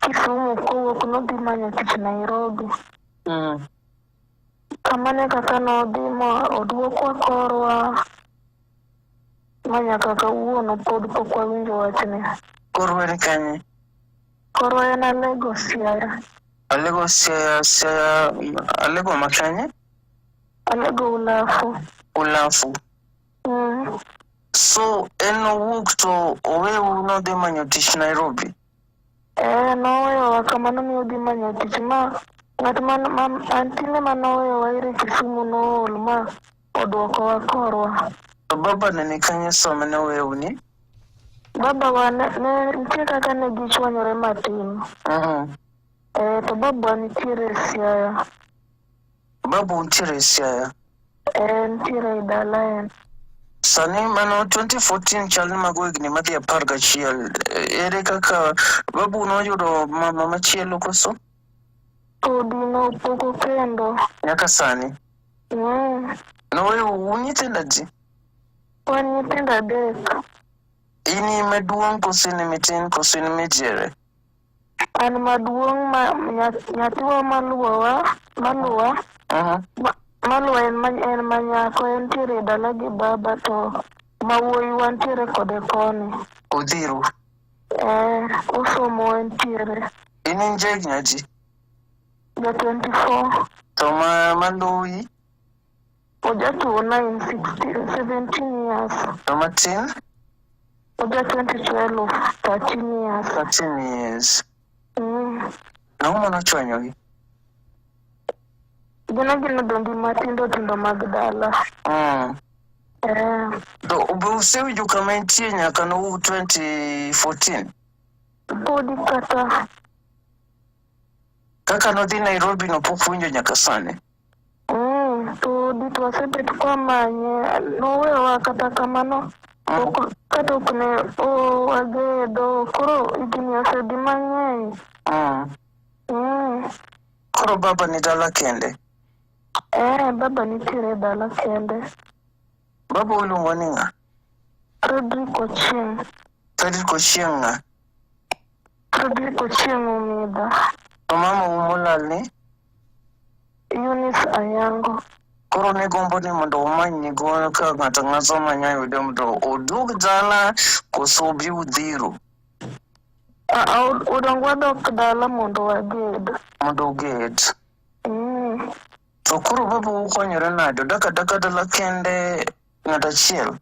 Kisumu kowuok nodhi manyo tich Nairobi. Kamano e kaka nodhi ma oduokwa korwa ma nyaka kawuono pod pok wawinjo wachne. Korwa ni kanye? Korwa en Alego Siaya. Alego Siaya, Siaya, Alego ma kanye? Alego Ulafu. Ulafu. So en owuok to oweu nodhi manyo tich Nairobi? Noweyowa kamano ni odhi manyo tich ma ng'at man ma aunty ne manoweyowa ire Kisumu nool ma oduokowa korwa. To baba ne ni kanye sama ne oweu ni? Baba wa ne nitie kaka ne gichwanyore matin. To babwa nitiere Siaya. Babu nitiere Siaya? Nitiere e dala en. Sani mano 2014 chal ni mago higni madhi 11. Ere kaka babu noyudo mama machielo koso? Podi no pok okendo. Nyaka sani. Noweyo un nyithindo adi? Wan nyithindo adek. In emaduong' koso in emitin koso in emidiere? An maduong' ma nyathiwa maluwowa maluwa maluwa en ma nyako entiere e dala gi baba to ma wuoyi wantiere kode koni. Odhiru. Eh, osomo entiere. In in jahigni adi? Ja 24. To ma maluwi? Ojatuo 9 16 17 years. To matin? Oja 2012 13 years. 13 years. Ang'o manochwanyogi? Gin agina dondi matindo tindo mag dala. Eh. To be usewinjo kama entie nyaka nowuog 2014? Podi kata. Kaka nodhi Nairobi no pok winjo nyaka sani? Podi to wasebet kwamanye nowewa kata kamano ok kata ok ne wagedo koro higni osedhi mang'eny. Koro baba ni dala kende? Eh, baba nitiere dala kende. Baba iluongo ni ng'a? Fredrick Ochieng. Fredrick Ochieng ng'a? Fredrick Ochieng Omidha. To mama u molal ni? Eunice Anyango. Koro ne gombo ni mondo umany go ka ng'ato ang'ata manya yude mondo oduog dala koso obi udhiru? Odong wadok dala mondo waged. Mondo uged. To koro baba ukonyore nade? Odak adaka dala kende ng'at achiel?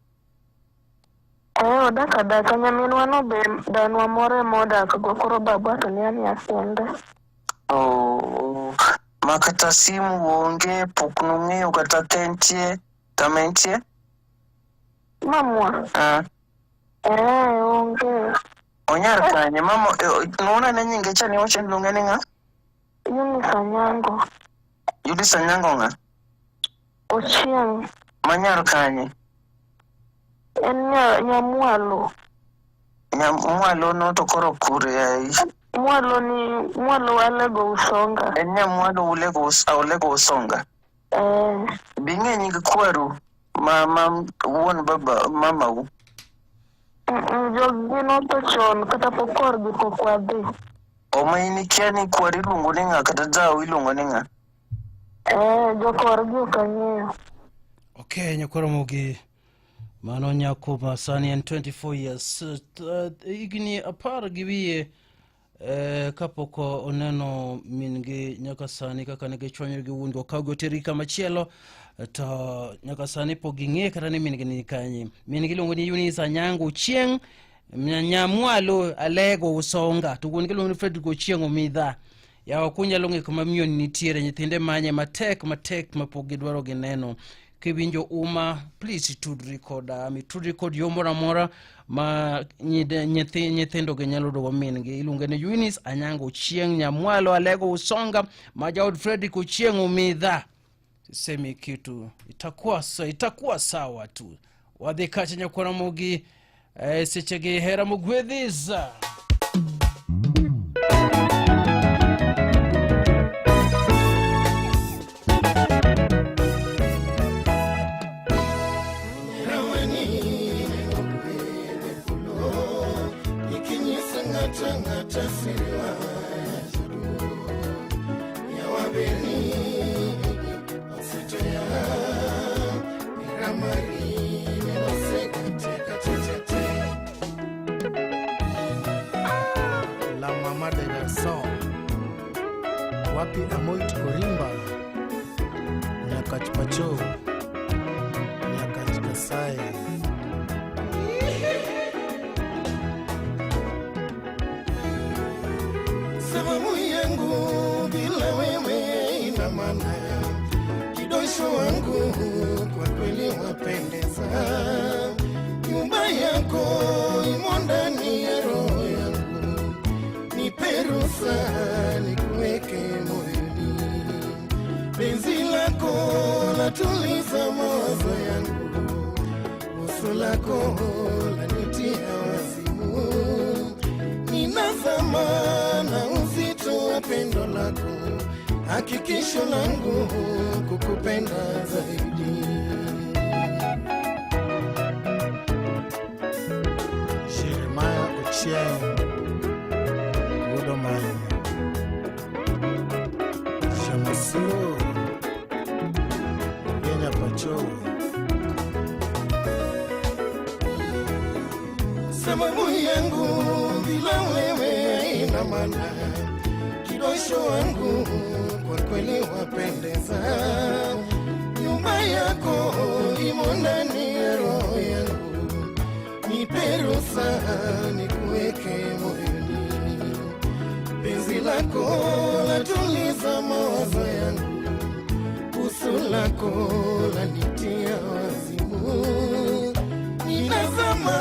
Eh, odak adaka nyaminwa no be danwa moro ema odak go koro babwa to ni aniya kende. Oh, ma kata simu onge pok nung'eyo kata ka entie kama entie? Mamwa? Eh, onge. Onyar kanye? Mama, nuona ne nyinge cha niwacho ni iluonge ni ng'a? Eunice Anyango. Eunice Anyango ng'a? Ochieng. Manyar kanye? En Nyamwalo. Nyamwalo no to koro kure ai? Mwalo ni mwalo Alego Usonga. En Nyamwalo Ulego Usonga. Eh. Bing'e nying kwaru ma wuon baba mamau? Joggi notho chon kata pok korgi pok wadhi. O ma in ikia ni kwari iluongo ni ng'a kata jaou iluongo ni ng'a? Eh, jokorgi ok ang'eyo. Okay, nyakwaramogi mano nyako ma sani en 24 years higni 10 gi wiye kapok oneno min-gi nyaka sani kaka ne gichwanyore gi wuon-gi okawgi otergi kamachielo to nyaka sani pok ging'e kata ni min-gi ni kanye. Min-gi iluongo ni Eunice Anyango Ochieng' Nyamwalo Alego Usonga to wuon-gi iluongo ni Fredrick Ochieng' Omidha. Yawa kunyalo ng'eyo kuma miyo ni nitiere nyithinde manye matek matek mapok gidwaro gineno. Kiwinjo uma please itudri koda mitudri kod yo moro amora ma nyithindo gi nyalo duogo min gi. Iluonge ni Eunice Anyango Ochieng' Nyamwalo Alego Usonga ma jaod Fredrick Ochieng' Omidha. Sisemi kitu itakuwa sawa tu. Wadhi kacha nyakwaramogi sechegi hera mogwedhisa. La mama de garçon wapi Amoit Orimba Nyakach Pacho Nyakach Kasai Sababu yangu bila wewe ina maana, kidosho wangu kwa kweli wapendeza, nyumba yako imo ndani ya roho yangu, nipe ruhusa nikuweke moyoni, penzi lako latuliza mawazo yangu, lako lanitia wazimu, ninazama na uzito wa pendo lako, hakikisho langu kukupenda zaidi. Jeremiah Ochieng, Wodomine, Shamasuo, Kenya Pacho. Sababu yangu bila wewe haina maana, kidosho wangu kwa kweli wapendeza, nyumba yako imo ndani ya roho yangu, nipe ruhusa nikuweke moyoni, penzi lako latuliza mawazo yangu, busu lako lanitia wazimu, ninazama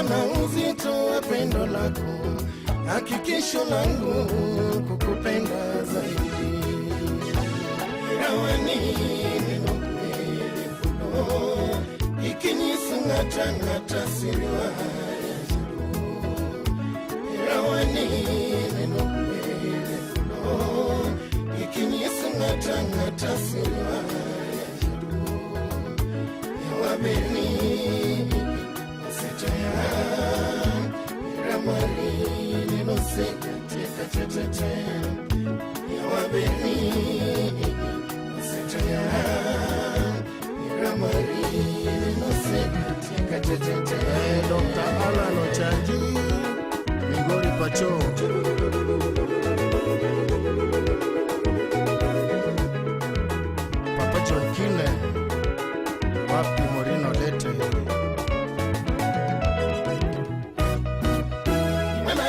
na uzito wa pendo lako, hakikisho langu kukupenda zaidi. Rawani neno pulo, ikinyisungata ngata siriwa Rawani neno pulo, ikinyisungata ngata siriwa Yawabeni osechaya Ramari neno seka teka tetete Yawabeni osechaya Ramari neno seka teka tetete. Dr. Alan Ochanji, Migori Pacho. Papa John Kine, Wapi Morino Lete. Imana,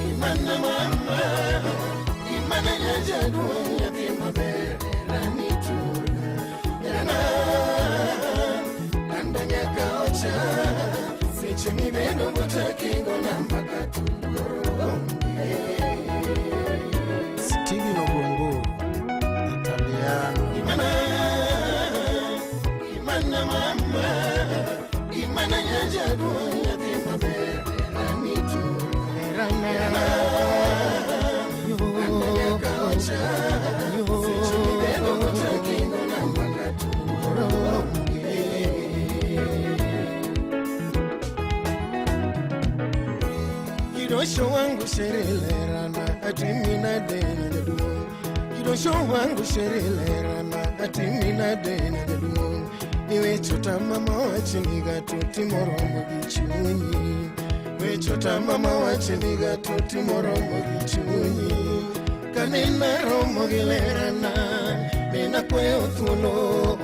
imana mama, imana nyajadu nyathi maber rani tuna yana landa nyaka ocha seche mibedo gotakingo namba katuro. Steven Ogongo, Italiano. Imana, imana mama, imana nyajadu nyathi maber rani tuna yana landa nyaka ocha seche mibedo gotakingo namba katuro. Kidosho wangu sherelerana atimina dena jaduong'. Kidosho wangu sherelerana atimina dena jaduong'. Iwechota mama wachniga to timoromo gi chunyi. Wechota mama wachniga to timoromo gi chunyi. Kanena romo gi lerana nena kweyo thuolo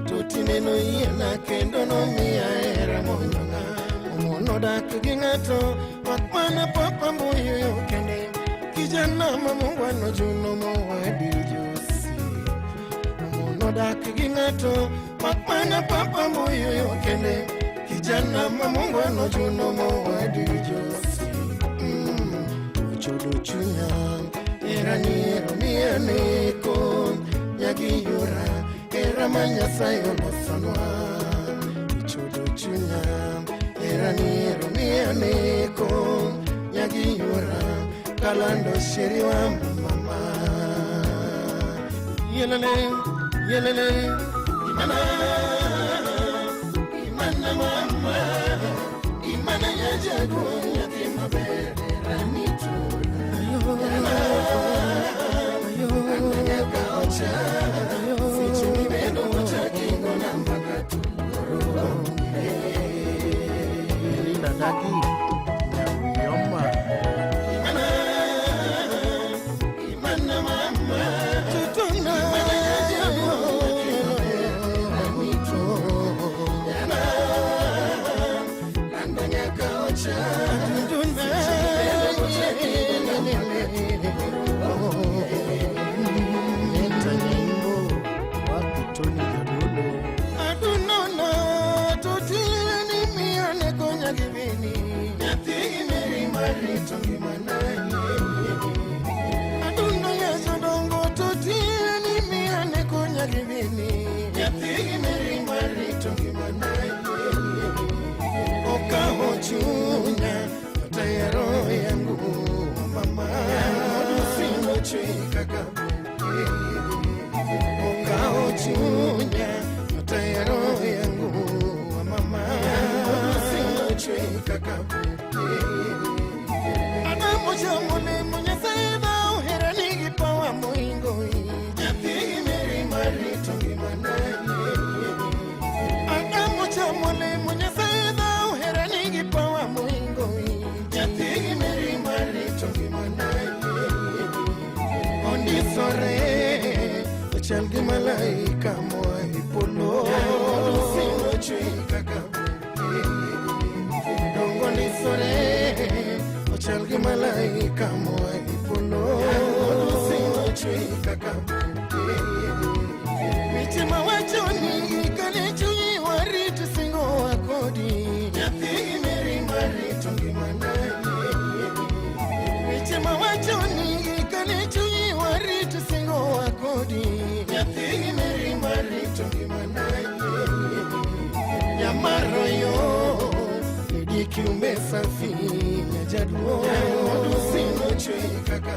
to tineno yiena kendo nomiya hera monyong'a. Omono dak gi ng'ato mak mana papa mbuyu kende, kijana ma mungwano juno mowadi josi. Omono dak gi ng'ato mak mana papa mbuyu kende, kijana ma mungwano juno mowadi josi. Ochodo chunya era niero miya neko nyagi yora era ma Nyasaye olosonwa. Ochodo chunya era niero miya neko nyagi yora kalando sheri wa mama. Yelele yelele imana imana mama imana nyajadu nyathi maber rani tuna yana landa nyaka ocha seche mibedo gotakingo namba katuro. Linda Dagi, Nyawiyoma. Imana, imana mama, tutuna imana nyajadu nyathi maber rani tuna yana landa nyaka ocha seche mibedo gotakingo namba katuro. Neta Nyaimbo, Wapi Tony Jadolo. Adunona totini miane konya givini nyathi meri marito ngimana Adundo ya jodongo totini miane konya givini nyathi meri marito ngimana. Adamo chamo lemo Nyasaye dhao hera nigi pawa moingo nyathi Mary marito ngimana. Adamo chamo lemo Nyasaye dhao hera nigi pawa moingo nyathi Mary marito ngimana. Ondisore ochal gi malaika moa e polo. Sino chwe kaka dongo ndisore ochal gi malaika moa e polo. Sino chwe kaka weche mawacho ni kane chunyi warit singo wa kodi nyathi Mary marito ngimana. Weche mawacho ni kane chunyi warit singo wa kodi nyathi Mary marito ngimana. Nyamaro yo nidi kiumbe safi nyajaduo sino chwe kaka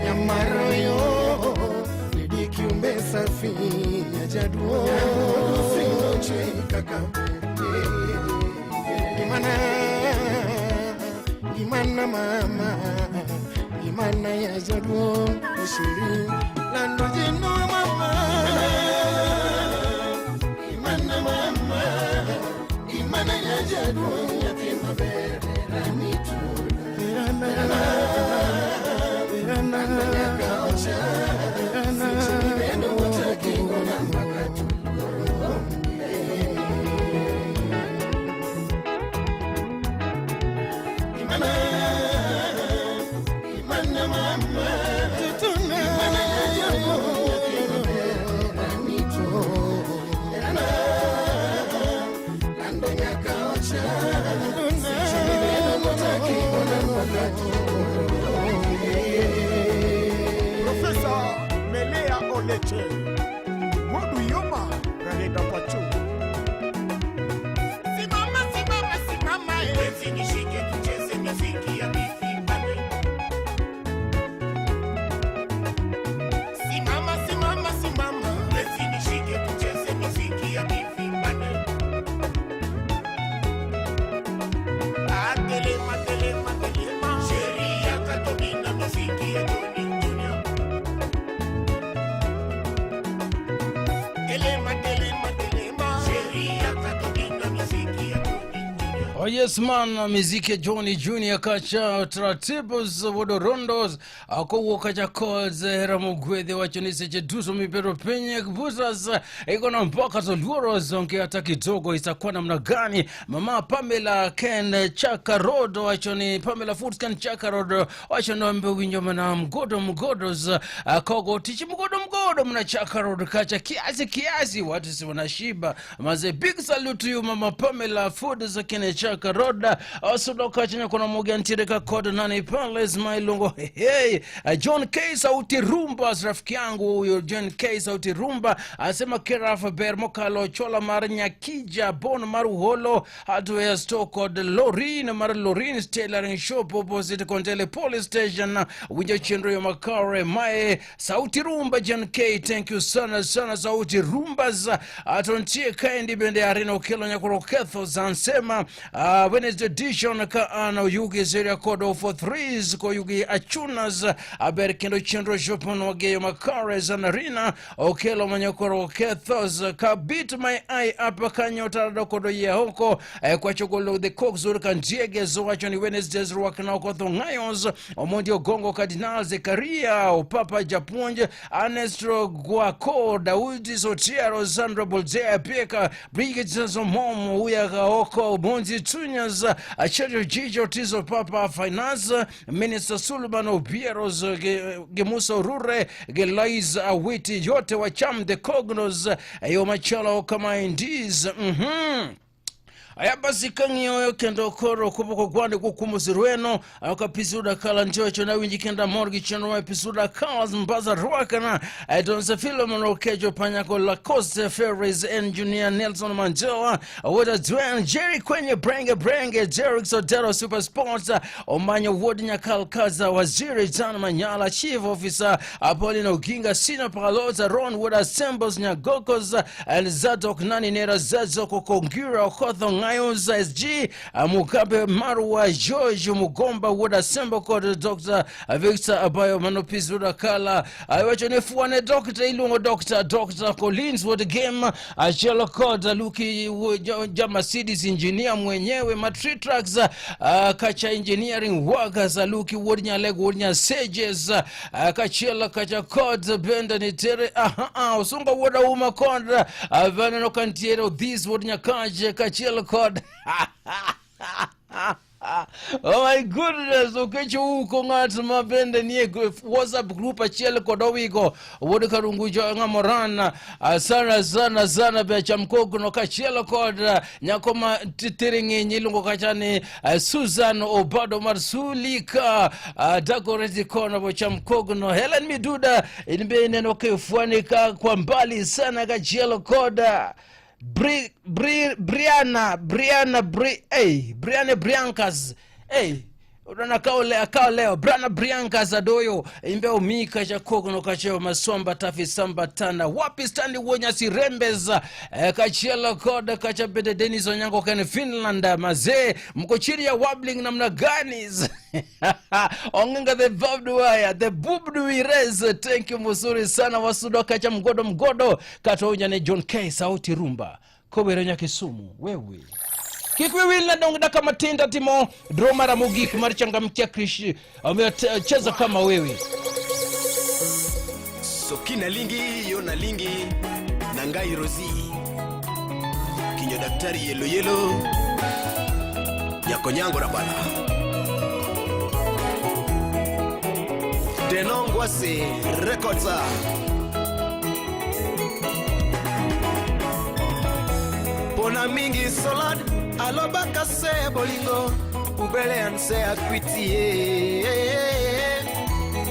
Nyamaro yo nidi kiumbe safi nyajaduo sino chwe kaka Imana imana mama imana ya jaduo oshiri lando jino mama imana mama imana ya jaduo nyathi maber ramitu rana rana kaocha sichinibendo watakingo na makatu. Imana imana mama tutuna imana ya jaduo nyathi maber ramitu rana lando nyakaocha sichinibendo watakingo na makatu. Profesa Melea Oleche Modu Yoma Rareda Pachu. Simama, simama, simama, eh. Nishike tucheze muziki ya bifi Simama, simama, simama. Nishike tucheze muziki ya bifi Atelema, telema, telema. Sheria katomina muziki ya Johnny Junior. Telema, telema, telema. Sheria katomina muziki ya Oh yes man, miziki ya Johnny Junior kacha taratibu wodorondos akowuok kacha kod hera mogwedhi wacho ni seche duto mibedo piny busas iko na mpaka to luoro zonge hata kidogo itakuwa namna gani. Mama Pamela Ken Chaka Road wacho ni Pamela Foods Ken Chaka Road wacho ni wambe winjo mana mgodo mgodos kogo tich mgodo mgodo mna Chaka Road kacha kiasi kiasi watu si wanashiba maze. Big salute to you Mama Pamela Foods Ken Chaka Road osudo kacha nyakona mogi antiere ka kod nani Palace Mailongo. Hey, hey. John K Sauti Rumba, rafiki yangu huyo John K Sauti Rumba asema Keraf ber mokalo chola mar Nyakija bon mar Uholo hardware store kod Lorin mar Lorin tailoring shop opposite Kontele police station winjo chenro yo makare mae Sauti Rumba John K, thank you sana sana Sauti Rumbas atontie kaendi bende arena okelo nyakoro ketho zansema Wednesday edition ka an Oyugi area code 043 ko Yugi Achunas aber kendo chenro shopon wageyo makare zanarina okelo manyakoro kethos ka beat my eye up kanyo tarado kodo ye hoko kwa chogolo the cox ur kandiege zo wacho ni Wednesdays rwakna okotho ngayos Omondi Ogongo Cardinal Zekaria Opapa Japuonj Anestro Guako Daudi Sotiero Sandra Bolzea Peka Brigid Zomomo Uya Gaoko Bonzi Tunyas Achejo Jijo Tizo Papa Finance Minister Sullivan Obieros Gemusa Rure Gelais Awiti yote wacham the Cognos yo machalo kama indies. Aya basi kang'iyo kendo koro kopoko gwande kukumuzirweno akapisuda kala njocho na winji kenda morgi chenro episuda kawas mbaza rwakana Donse Philemon Okejo Panyako Lacoste Ferries Engineer Nelson Mandela Wada Dwayne Jerry Kwenye Brenge Brenge Derek Sodero Super Sports Omanyo Wodi Nyakal Kaza Waziri John Manyala Chief Officer Apolino Oginga Sina Palota Ron Wada Assembles Nyagokos and Zadok Nani Nera Zazoko Kongira Okotho Lions SG Mugabe Marwa George Mugomba wuod Asembo kod Dr. Victor Abayo mano Peace wuod Akala. Iwacho ni fuane Dr. iluongo Dr. Dr. Collins wuod Game achiel kod Luki ja Mercedes engineer mwenyewe Matri Trucks kacha engineering workers Luki wuod Nyaleg wuod Nyasejes kachiel kacha kod bende nitiere Osunga wuod Auma kod vaneno ka nitiere Odhis wuod Nyakache kachiel kod Oh my goodness, okecho uko ng'at ma bende nie WhatsApp group achiel kod Owigo wuod Karungu jo ng'amoran sana sana sana be chamkogno kachiel kod nyako ma tiring'iny iluongo kacha ni Susan Obado mar Sulika Dagoretti kono bo chamkogno Helen Miduda in be ineno ka ifwani ka kwa mbali sana kachiel kod Bri, Bri, Brianna, Brianna, Bri, hey, Brianna Briancas, hey, unaona kao leo Brianna Briancas adoyo imbe umika cha kokono kacheo maswamba tafi samba tana wapi Stanley Wonyasi Rembes kachielo kod kacha bede Dennis Onyango ken Finland mazee mko chini ya wobbling namna gani? Ongenga the barbed wire the bubdu irez thank you mzuri sana wasudo kacha mgodo mgodo katonya ne John K sauti rumba kowero nya Kisumu wewe Kikwi wil na dong daka matinda timo draw mara mogik mar changamkia Krishi amecheza kama wewe. Soki na lingi yo na lingi na ngai Rosi kinyo daktari yelo yelo nyakonyango rabala Denongwase Records Pona mingi solad alobaka se bolingo ubele anse akwitie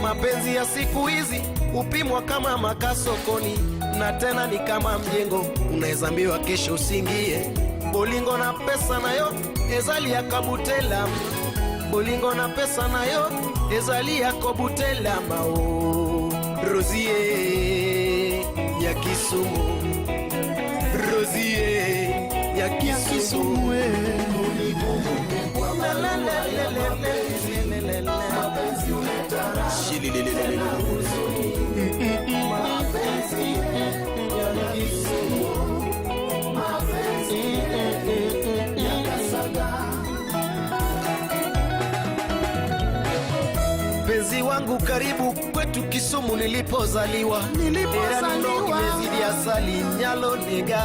mapenzi ya siku hizi upimwa kama makasokoni na tena ni kama mjengo unaezambiwa kesho usingie bolingo na pesa nayo ezali ya kabutela bolingo na pesa nayo ezali ya kobutela mao Rosie ya Kisumu Rosie ya Kisumu Penzi wangu karibu kwetu Kisumu nilipozaliwa nimezidi asali nyalo nega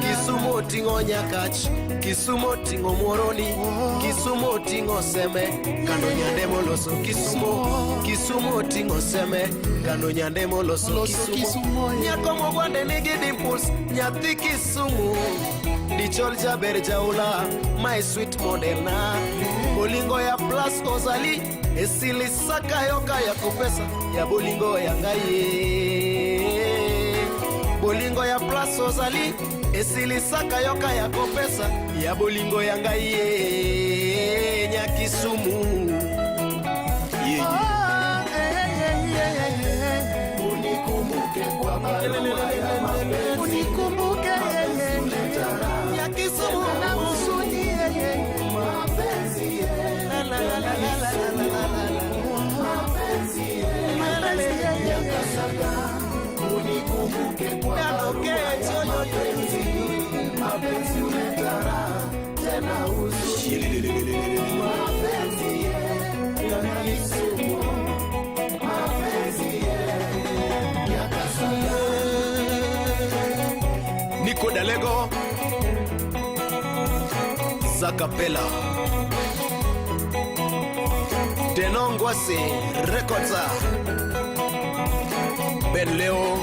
Kisumu tingo Nyakach Kisumu tingo Muoroni Kisumu tingo Seme kando nyande moloso Kisumu Kisumu tingo Seme kando nyande moloso Kisumu nyako mogwande nigi dimples nyathi Kisumu dichol jaber jaula my sweet model na bolingo ya plus ozali esilisaka yoka ya kopesa ya bolingo ya ngai bolingo ya plus ozali esilisaka yoka ya kopesa ya bolingo ya ngai nya Kisumu unikumbuke kwa barua ya mapenzi unikumbuke ya Kisumu na huzuni mapenzi la la la la la la la mapenzi ya Kasaga unikumbuke kwa barua ya mapenzi mapenzi uletara tena huzuni mapenzi ya Kisumu mapenzi ya Kasaga Niko Dalego Zakapela Denongwase Records Ben Leo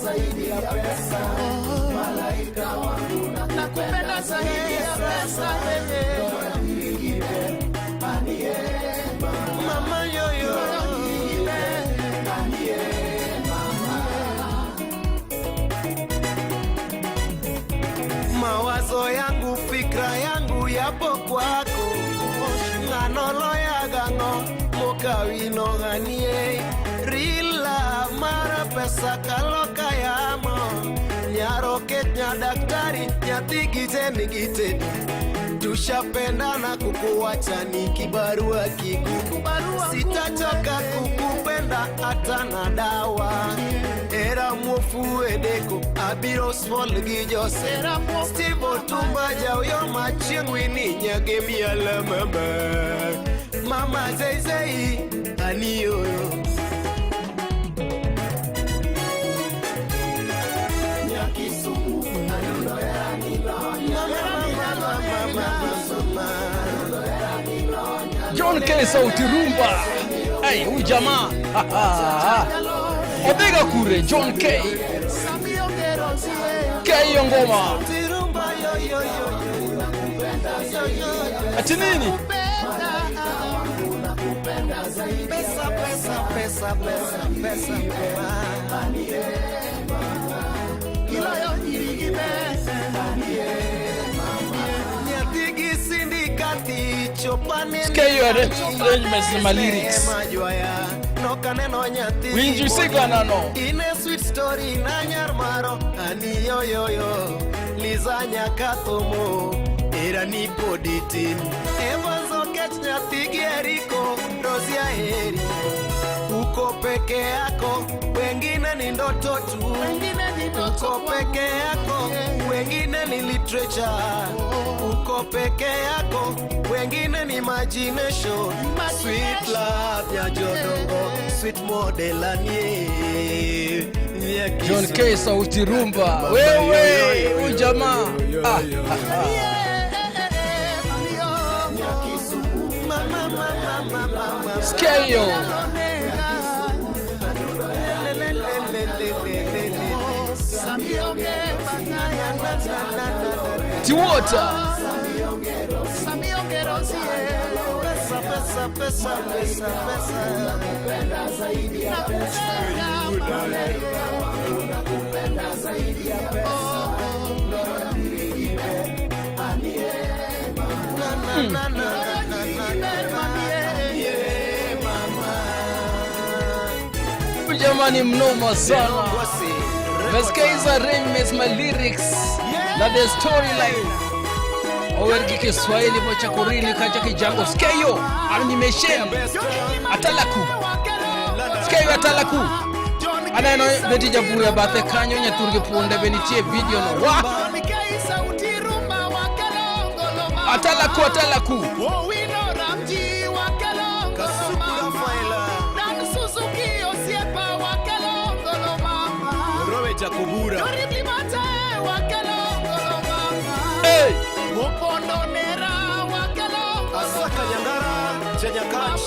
Zaidi ya pesa malaika wangu nakupenda zaidi ya pesa. Mama yo Japo kwako ng'ano loya gang'o mokawino ganie rila mara pesa kalo kayamo nyaro ket nya daktari nyathi gite nigi tedi tushapendana kukuwacha ni kibarua kigumu sitachoka kukupenda hata na dawa era muofu edeko abiro small gi Jose Steve Otumba jauyo machieng' wini nyage miala mama mama zeizei aniyoyo John K sauti rumba. Hey, huyu jamaa. Odega kure John K. K hiyo ngoma. Ati nini? Pesa pesa pesa pesa pesa Sikia arrangements ma lyrics. Winji sigana no. Ine sweet story na nyar maro ani yo yo yo Liza nyakathomo era ni podi tin Evans Okech nyathi gi Eriko Rosia heri uko peke yako wengine ni ndoto tu uko peke yako wengine ni literature uko peke yako wengine ni imagination sweet love ya jodongo sweet model anie John K sauti rumba. Wewe huyu jamaa. Skeyo. Tiwota. Pesa pesa pesa pesa Jamani mnoma sana. Nasikia hizo arrangements ma lyrics na the storyline. Owergi Kiswahili mocha kurini kacha kijango. Sikia hiyo animation. Atalaku. Sikia hiyo atalaku. Aneno beti jabuya bathe kanyo nyaturgi punde benitie video no. Wa. Atalaku atalaku. Jakobura hey. Asaka Nyangara Chenyakach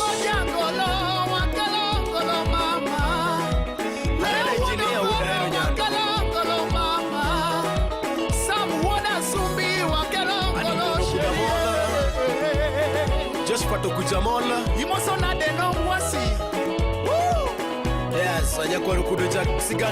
Arena engineer Udaero Nyando Josphat Okujamola Yes, Anyakwar Kudo Jack Siganda.